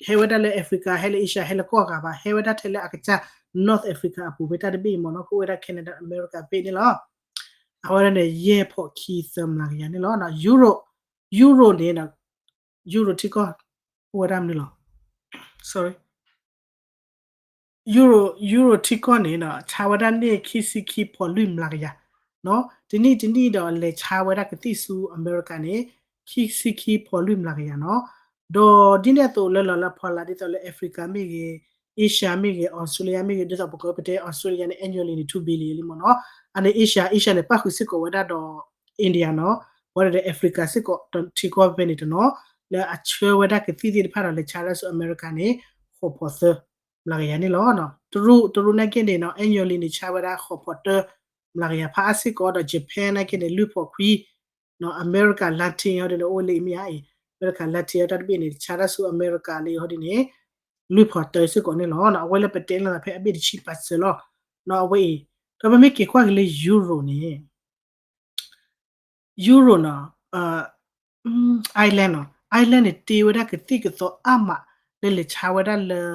ဟဲဝဲဒၣ်လၢ Africa ဟဲလၢ Asia ဟဲလၢကီၢ်ဂၤဘၣ်, ဟဲဝဲဒၣ်ထဲလၢအကစၢ် North Africa အပူၤဖဲတၢ်တဘ့ၣ်အံၤမ့ၢ်နီၤ, ကအိၣ်ဝဲဒၣ် Canada America ဘ့ၣ်န့ၣ်လီၤ. အဝဲဒၣ်န့ၣ် ယဲၢ်ဖီခံသၢမျးကယၤန့ၣ်လီၤ. Euro, Euro န့ၣ် Euro ထံကီၢ် အိၣ်ဝဲဒၣ်မနုၤလီၤ. Sorry, Euro, Euro ထံကီၢ်န့ၣ် ဆါဝဲဒၣ်န့ၣ် ခံဆံခံဖီလွံၢ်မျးကယၤ, တနံၣ်တနံၣ်ဒီးလဲၤဆါဝဲဒၣ်ကသံၣ်ဆူ America န့ၣ် ခံဆံခံဖီလွံၢ်မျးကယၤနီၤ. ဒီးဒ်န့ၣ်အသိးလၢလီၤလၢဖီလာ်ဒ်သိးလၢ Africa မ့ၢ်ဂ့ၤ, Asia မ့ၢ်ဂ့ၤ, Australia မ့ၢ်ဂ့ၤ, ဒ်သိးပကပတဲ Australia န့ၣ် annually န့ၣ် two billion လံမ့ၢ်နီၤ. အန့ၣ် Asia, Asia န့ၣ် ပၣ်ဃုာ်စ့ၢ်ကီးဝဲဒၣ်ဒီး India နီၤ, ဝဲဒီး Africa စ့ၢ်ကီး ထံကီၢ်ဖဲန့ၣ်တနီၤ, လၢအဆှၢဝဲဒၣ်ကသံၣ်သ့ၣ်တဖၣ်ဒီးလဲၤဆါဒၣ်ဆူ America န့ၣ် ဃိးဖီသၢမျးကယၤန့ၣ်လီၤ. တရူး, တရူးနာ်က့န့ၣ်နီၤ annually န့ၣ် ဆါဝဲဒၣ်ဃိးဖီတၢမျးကယၤဖးအါစ့ၢ်ကီး ဒီး Japan နာ်က့န့ၣ် လွံၢ်ဖီခွံ နီၤ, America Latin ဟီဒ်န့ၣ် အိၣ်လၢအံၤမ့ၢ်ဧါအံၤ, America Latin တၢ်တဘ့ၣ်န့ၣ် ဆါဒၣ်ဆူ America လၢအံၤဟီဒ်န့ၣ် လွံၢ်ဖီတၢစ့ၢ်ကီးန့ၣ်လီၤ. အဝဲလၢပတဲလီၤသးဖဲအဘ့ၣ်တဆံပာ်စၢၤလီၤ. နီၤ အဝဲအံၤ, ဒီးပမ့ၢ်က့ၤကွၢ်က့ၤလၢ Euro န့ၣ် Euro နီၤ, Ireland နီၤ, Ireland န့ၣ် တ့ဝဲဒၣ်ကသံၣ်ကသီအါမး လၢလဲၤဆါဝဲဒၣ်လၢ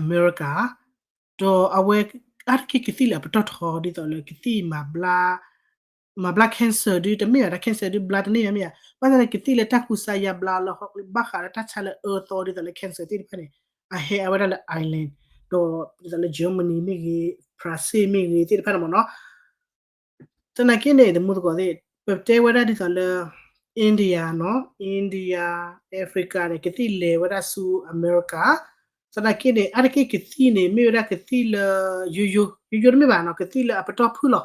America, ဒီးအဝဲ အါတက့ၢ်ကသံၣ်လၢအပတီၢ်ထီ ဒ်သိးလၢကသံၣ်မၤဘျါ မၤဘျါ cancer ဒု တမ့ၢ်ဘၣ် တၢ် cancer ဒု ဘျါတန့ၢ်ဘၣ်မ့ၢ်ဧါ, ဘၣ်ဆၣ်န့ၣ် ကသံၣ်လၢတၢ်ကူစါယါဘျါလၢ ဘၣ်ဃးလၢတၢ်ဆါလၢအၢသီဒ်သိးလၢ cancer သ့ၣ်တဖၣ်န့ၣ် အဟဲအါဝဲဒၣ်လၢ Ireland, ဒီးဒ်သိးလၢ Germany မ့ၢ်ဂ့ၤ, France မ့ၢ်ဂ့ၤသ့ၣ်တဖၣ်န့ၣ်မ့ၢ်နီၤ. သနာ်က့န့ၣ် တမူသကိးသ့ၣ် ပတဲဝဲဒၣ်ဒ်သိးလၢ India နီၤ, India, Africa န့ၣ် ကသံၣ်လဲၤဝဲဒၣ်ဆူ America, သနာ်က့န့ၣ် အါတက့ၢ်ကသံၣ်န့ၣ် မ့ၢ်ဝဲဒၣ်ကသံၣ်လၢ ယိယိ, ယိယိတမ့ၢ်ဘၣ်နီၤ, ကသံၣ်လၢအပတီၢ်ဖုၣ်လီၤ.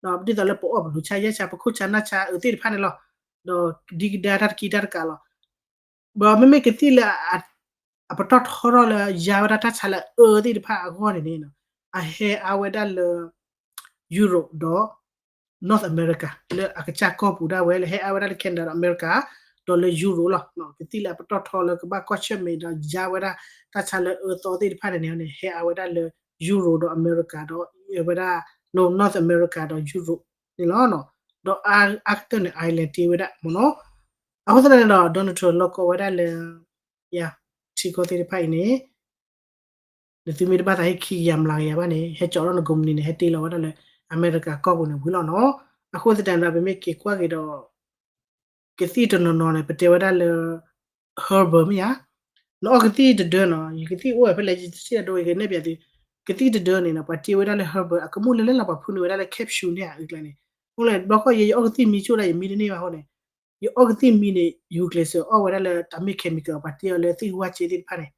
ဒ်သိးလၢပအီၣ်ပလူၤဆါယဲၢ်ဆါ ပခိၣ်ဆါနၢ်ဆါအၢသ့ၣ်တဖၣ်န့ၣ်လီၤ. ဒီးကဒံကဒါတၢ်တကံတၢ်တကးလီၤ. ဘၣ်မ့မ့ၢ်ကသံၣ်လၢ အပတီၢ်ထီထီၣ်လၢယါဝဲဒၣ်တၢ်ဆါလၢအၢသ့ၣ်တဖၣ်အဂီၢ်န့ၣ်န့ၣ် အဟဲအါဝဲဒၣ်လၢ Europe ဒီး North America လၢအကစၢ်ကီၢ်ပူၤဒၣ်ဝဲ လၢဟဲအါဝဲဒၣ်လၢ Canada ဒီး America ဒီးလၢ Euro လီၤ. ကသံၣ်လၢအပတီၢ်ထီလၢကဘၣ်ကွၢ်ဆၢၣ်မဲာ်ဒီးယါဝဲဒၣ်တၢ်ဆါလၢအၢသီသ့ၣ်တဖၣ်န့ၣ်န့ၣ် ဟဲအါဝဲဒၣ်လၢ Euro ဒီး America ဒီးဝဲဒၣ် North America ဒီး Europe န့ၣ်လီၤ. ဒီးအါကတၢၢ်န့ၣ် Ireland တ့ဝဲဒၣ်မ့ၢ်နီၤ. အဃိသတးန့ၣ်ဒီး Donald Trump လီၢ်ကီဝဲဒၣ်လၢ ယါ ထံကီၢ်သ့ၣ်တဖၣ်အံၤန့ၣ် နသုမ့ၢ်တဘၣ်သးဟ့ၣ်ခံကယၤမျးကယၤဘၣ်န့ၣ် ဟဲကၠီးထီၣ်နကိးမုၢ်နံၤန့ၣ် ဟဲတ့လီၤဝဲဒၣ်လၢ အမဲရကၤကီၢ်ပူၤန့ၣ်ဝံၤလီၤနီၤ. အဃိသတးဒီး ပမ့ၢ်က့ၤကွၢ်က့ၤဒီး ကသံၣ်တနီၤနီၤန့ၣ် ပတဲဝဲဒၣ်လၢ herbal မ့ၢ်ဧါ. နအီၣ်ကသံၣ်တဒၢနီၤ ယကသံၣ်အိၣ်ဝဲဖဲလဲၣ် ယတထံၣ်အဒိ ယကနဲၣ်ပျးသု, ကသံၣ်တဒၢန့ၣ်နီၤ ပှၤတ့ဝဲဒၣ်လၢ herbal အကမူၣ်လၢလဲၣ်လီၤ ပှၤဖုန့ၢ်ဝဲဒၣ်လၢ capsule န့ၣ်အကျါန့ၣ်. အဃိန့ၣ် ဘျီခီယဲ ယအီၣ်ကသံၣ်မံဆိၣ်ဒၣ် ယမံတန့ၢ်ဘၣ်အဃိန့ၣ် ယအီၣ်ကသံၣ်မံန့ၣ် ယဂုာ်ကျဲးစၢးအီၣ်ဝဲဒၣ်လၢတၢ်မ့ၢ် chemical ပှၤတ့အီၤလၢသ့ၣ်ဂံၢ်ဝၣ်စ့သ့ၣ်တဖၣ်န့ၣ်.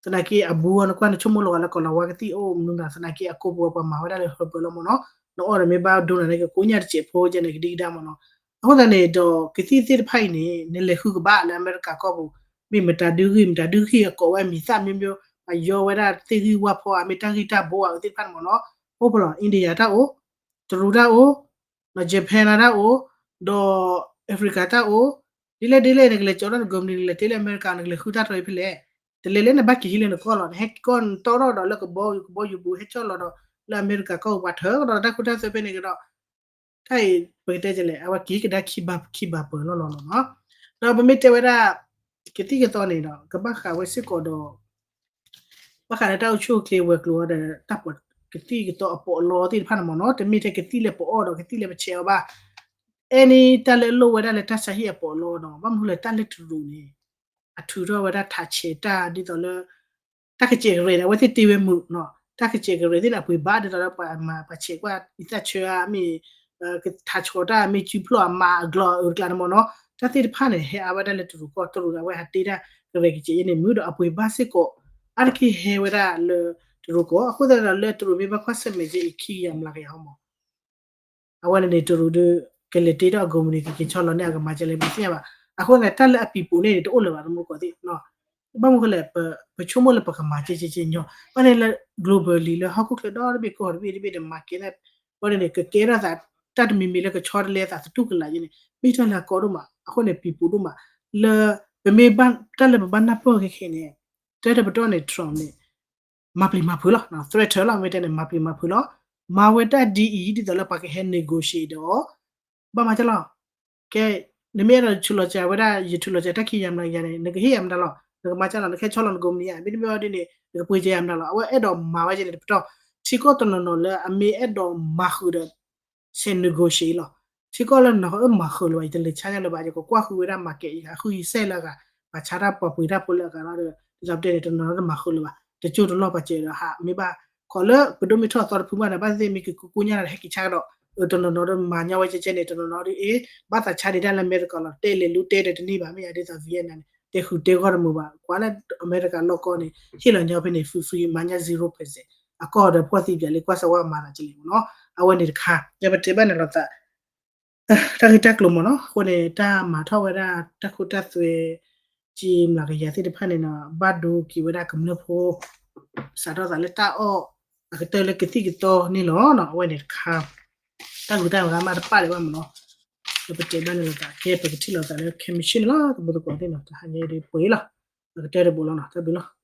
သနာ်က့အဘူးအီၤ နကွၢ်နဆိကမိၣ်လီၤဂာ်လၢကီၤလၤဝါကသံၣ်အိၣ်မနုၤနၤ သနာ်က့အကိာ်ပူၤပှၤမၤဝဲဒၣ်လၢ herbal လီၤမ့ၢ်နီၤ. နအီၣ်ဒီးမ့ၢ်ဘၣ်ဒိနၤန့ၣ် ကကိးညၣ်တစဲးဖိကဲန့ၣ် ကဒံကဒါမ့ၢ်နီၤ. အဃိသတးန့ၣ်ဒီး ကသံၣ်သ့ၣ်တဖၣ်အံၤန့ၣ် နလဲၤဃုကဘၣ်လၢအမဲရကၤကီၢ်ပူၤ မ့ၢ်မတၤဒုဂံၢ် မတၤဒုဂံၢ်အကိးဝဲမံၤသၣ်မ့ၢ်မ့ၢ် ပှၤယီဝဲဒၣ်သ့ၣ်ဂံၢ်ဝၣ်ဖီဧါ မ့ၢ်တၢ်ဂံၢ်တၢ်ဘိဧါ အဝဲသ့ၣ်တဖၣ်န့ၣ်မ့ၢ်နီၤ. အိၣ်ဖဲလီၤ India တၢ်အိၣ် တရူးတၢ်အိၣ် Japan တၢ်အိၣ် ဒီး Africa တၢ်အိၣ် ဒ်လဲၣ်ဒ်လဲၣ် နကလဲၤကၠီထီၣ်နကိးမုၢ်နံၤ နကလဲၤတ့လၢအမဲရကၤ နကလဲၤဃုတၢ်ထီအံၤဖဲလဲၣ်. တလဲၤလၢနဘၣ်က့ၤဟံးလၢနကီၢ်လီၤ နဟဲကီၢ်နတီထီၣ်ဒီးလၢကဘီယူၤကဘီယူၤပူၤ ဟဲကၠီလီၤဒီး လၢအမဲရကၤကီၢ်ပူၤပှၤထၢကဒီးတၢ်ခိတၢ်သွဲဖဲန့ၣ်ကဒီး တၢ်အံၤ ပကတဲလဲၣ် အဝဲက့ၤကဒါခံဘၣ်ခံဘၣ်ပၢၢ်လီၤလီၤလီၤနီၤ. ဒီးပမ့ၢ်တဲဝဲဒၣ် ကသံၣ်ကသီန့ၣ်ဒီး ကဘၣ်ဃးဝဲစ့ၢ်ကီးဒီး ဘၣ်ဃးလၢတၢ်အိၣ်ဆူၣ်အိၣ်ချ့ဝဲၤကျိၤဒီး တၢ်ပှၤကသံၣ်ကသီအပီးအလီသ့ၣ်တဖၣ်န့ၣ်မ့ၢ်နီၤ တမ့ၢ်ထဲကသံၣ်လၢပအီၣ်ဒီးကသံၣ်လၢပဆဲးအီၤဘၣ်. အဲန့ၣ်တၢ်လၢအလိၣ်ဝဲဒၣ်လၢတၢ်ဆါဟံၣ်အပီးအလီနီၤ ဘၣ်မနုၤလၢတၢ်လၢတရူးန့ၣ် အထုးထီၣ်ဝဲဒၣ်ထးဆဲးတၢ်ဒ်သိးလၢ တၢ်ကစဲးကရဲးန့ၣ် အဝဲသ့ၣ်တ့ဝဲမုာ်နီၤ တၢ်ကစဲးကရဲးသ့ၣ်န့ၣ် အပှ့ၤဘၣ်ဒ်သိးလၢပှၤမၤပှၤဆဲးကွၢ်အံသၣ်ဆၢဧါမ့ၢ် ထးဆှီးတၢ်မ့ၢ်စုဖျီၣ်အမၤအကျီအအၢတကျါန့ၣ်မ့ၢ်နီၤ တၢ်သ့ၣ်တဖၣ်န့ၣ် ဟဲအါဝဲဒၣ်လၢတရူးကီၢ် တရူးဒီးအဝဲဟးတ့ဒၣ်ကရဲးကစဲးအံၤန့ၣ် မုာ်ဒီးအပှ့ၤဘၣ်စ့ၢ်ကီး အါတက့ၢ်ဟဲဝဲဒၣ်လၢတရူးကီၢ် အဃိသတးဒီးလၢတရူးမ့ၢ်ဘၣ်ကွၢ်ဆၢၣ်မဲာ်က့အံၤခံကယၤမျးကယၤဟီမး အဝဲန့ၣ်န့ၣ် တရူးဒီး ကလဲၤတ့ထီၣ်အကိးမုၢ်နံၤ ကက့ၤဆီလီၤန့ၣ် အကမၤကဲလဲၣ် ပသ့ၣ်ညါဘၣ်. အဃိန့ၣ် တၢ်လၢအပံၤပူၤန့ၣ်န့ၣ် တအိၣ်လၢၤဘၣ် တမူတကိးသ့ၣ်. ဘၣ်မနုၤဃိလဲၣ် ပဆိကမိၣ်လၢပကမၤကဲကဲကဲညီ ဘၣ်န့ၣ်လၢ globally လၢဟီၣ်ခိၣ်ချၢဒီတဘ့ၣ်ကီၢ်တဘ့ၣ်တဘ့ၣ်န့ၣ် မၤကဲန့ၣ် ဘၣ်န့ၣ်န့ၣ် ကကဲထီၣ်သး တၢ်တမံၤမံၤလၢကဆီတလဲသးသတူၢ်ကလာ်ယဲန့ၣ် မ့ၢ်တၢ်လၢအကီဒိၣ်မး အဃိန့ၣ် ပံၤပူၤဒိၣ်မး လၢ ပမ့ၢ်ဘၣ်တၢ်လၢပဘၣ်နၢ်ပၢၢ်ခဲခဲန့ၣ် တၢ်တပတီၢ်န့ၣ် Trump န့ၣ် မၤပျံၤမၤဖုးလီၤ threat လီၤ မ့ၢ်တဲန့ၣ် မၤပျံၤမၤဖုးလီၤ မၤဝဲတၢ်ဒ်အံၤ ဒ်သိးလၢပှၤကဟဲ negotiate ဒီး ဘၣ်မၤကလီၤ. ကဲ နမ့ၢ်အဲၣ်ဒိးထုးလီၤစှၤဝဲဒၣ် ယထုးလီၤစှၤတၢ်ခံယၤမနုၤယၤန့ၣ် နကဟ့ၣ်ယၤမတၤလီၤ. နကမၤကလီၤ နကဟဲဆီလီၤနကိးမံၤဧါ မ့တမ့ၢ်ဘၣ်ဒ်န့ၣ် နကပှ့ၤကယၤမတၤလီၤ. အဝဲအဲၣ်ဒိးမၤဝဲကဲန့ၣ်တပတီၢ် ထံကီၢ်တနီၤနီၤလၢအမ့ၢ်အဲၣ်ဒိးမၤဃုာ်ဒီး ဆဲး negotiate လီၤ. ထံကီၢ်လၢနီၤအၢမၤဃုာ်လၢၤဘၣ် ယတလဲၤဆါညါလၢၤဘၣ် ယကကွၢ်ဃုာ်ဝဲဒၣ် market ယကဃုယစဲးလၢအဂၤ ပှၤဆါတၢ်ပှၤပှ့ၤတၢ်ဖိလၢအဂၤလီၤဒီး ဒ်သိးပတဲန့ၣ် တနီၤနီၤတမၤဃုာ်လၢၤဘၣ် တကၠိတလီၢ်ပှၤစၢၤဒီးဟး မ့ၢ်ဘၣ် ခီလၢပဒိၣ်မ့ၢ်ထီၣ်အသီတဖုမးဒီး ဘၣ်သ့ၣ်မ့ၢ်က့ၤကူကူညါဒီးဟဲက့ၤဆါကဒီး တနီၤနီၤဒီးမၤညီဝဲကဲကဲန့ၣ် တနီၤနီၤဒီးအ့ၣ် ဘၣ်သးဆါဒံးတၢ်လၢအမဲရကၤလီၤ တဲလဲၤလူၤတဲဒီးတန့ၢ်ဘၣ် မ့ၢ်ယၤဒ်သိး Vietnam န့ၣ် တဲဃုာ်တဲဂီၢ်တမုာ်ဘၣ် ကွၢ်လၢအမဲရကၤလီၢ်ကီၢ်န့ၣ် ဟ့ၣ်လီၤညီဖဲန့ၣ် free free မၤညါ zero percent အကီၢ်ဒီးဖှီၣ်သံပၠးလံ ကွၢ်စၢၤဝဲမၤသးကလဲၣ်မ့ၢ်နီၤ အဝဲန့ၣ်တခါ ယပတဲဘၣ်န့ၣ်လိာ်သး တၢ်ဂ့ၢ်တၢ်ကျိၤမ့ၢ်နီၤ အဃိန့ၣ် တၢ်မၤထီၣ်ဝဲဒၣ် တၢ်ခိတၢ်သွဲ က့ၤမျးကယၤသ့ၣ်တဖၣ်န့ၣ်နီၤ ဘၣ်ဒိက့ၤဝဲဒၣ်ကမျၢၢ်ဖိ စးထီၣ်သးလၢတၢ်အီၣ်အကတၢၢ်လၢကသံၣ်ကသီန့ၣ်လီၤ. အဝဲန့ၣ်တခါ တၢ်ဂ့ၢ်တၢ်ဂၤမးတပာ်ဒံးဘၣ်မ့ၢ်နီၤ ဒီးပတဲဘၣ်န့ၣ်လိာ်သး ကဲပကထံၣ်လိာ်သးလၢ commission န့ၣ်လီၤ တဘိသကိးသ့ၣ်နီၤ တဟါညါဒီးပှဲၤလီၤ ပကတၢၢ်တဘိလီၤနီၤ တၢ်ဘျုးလီၤ.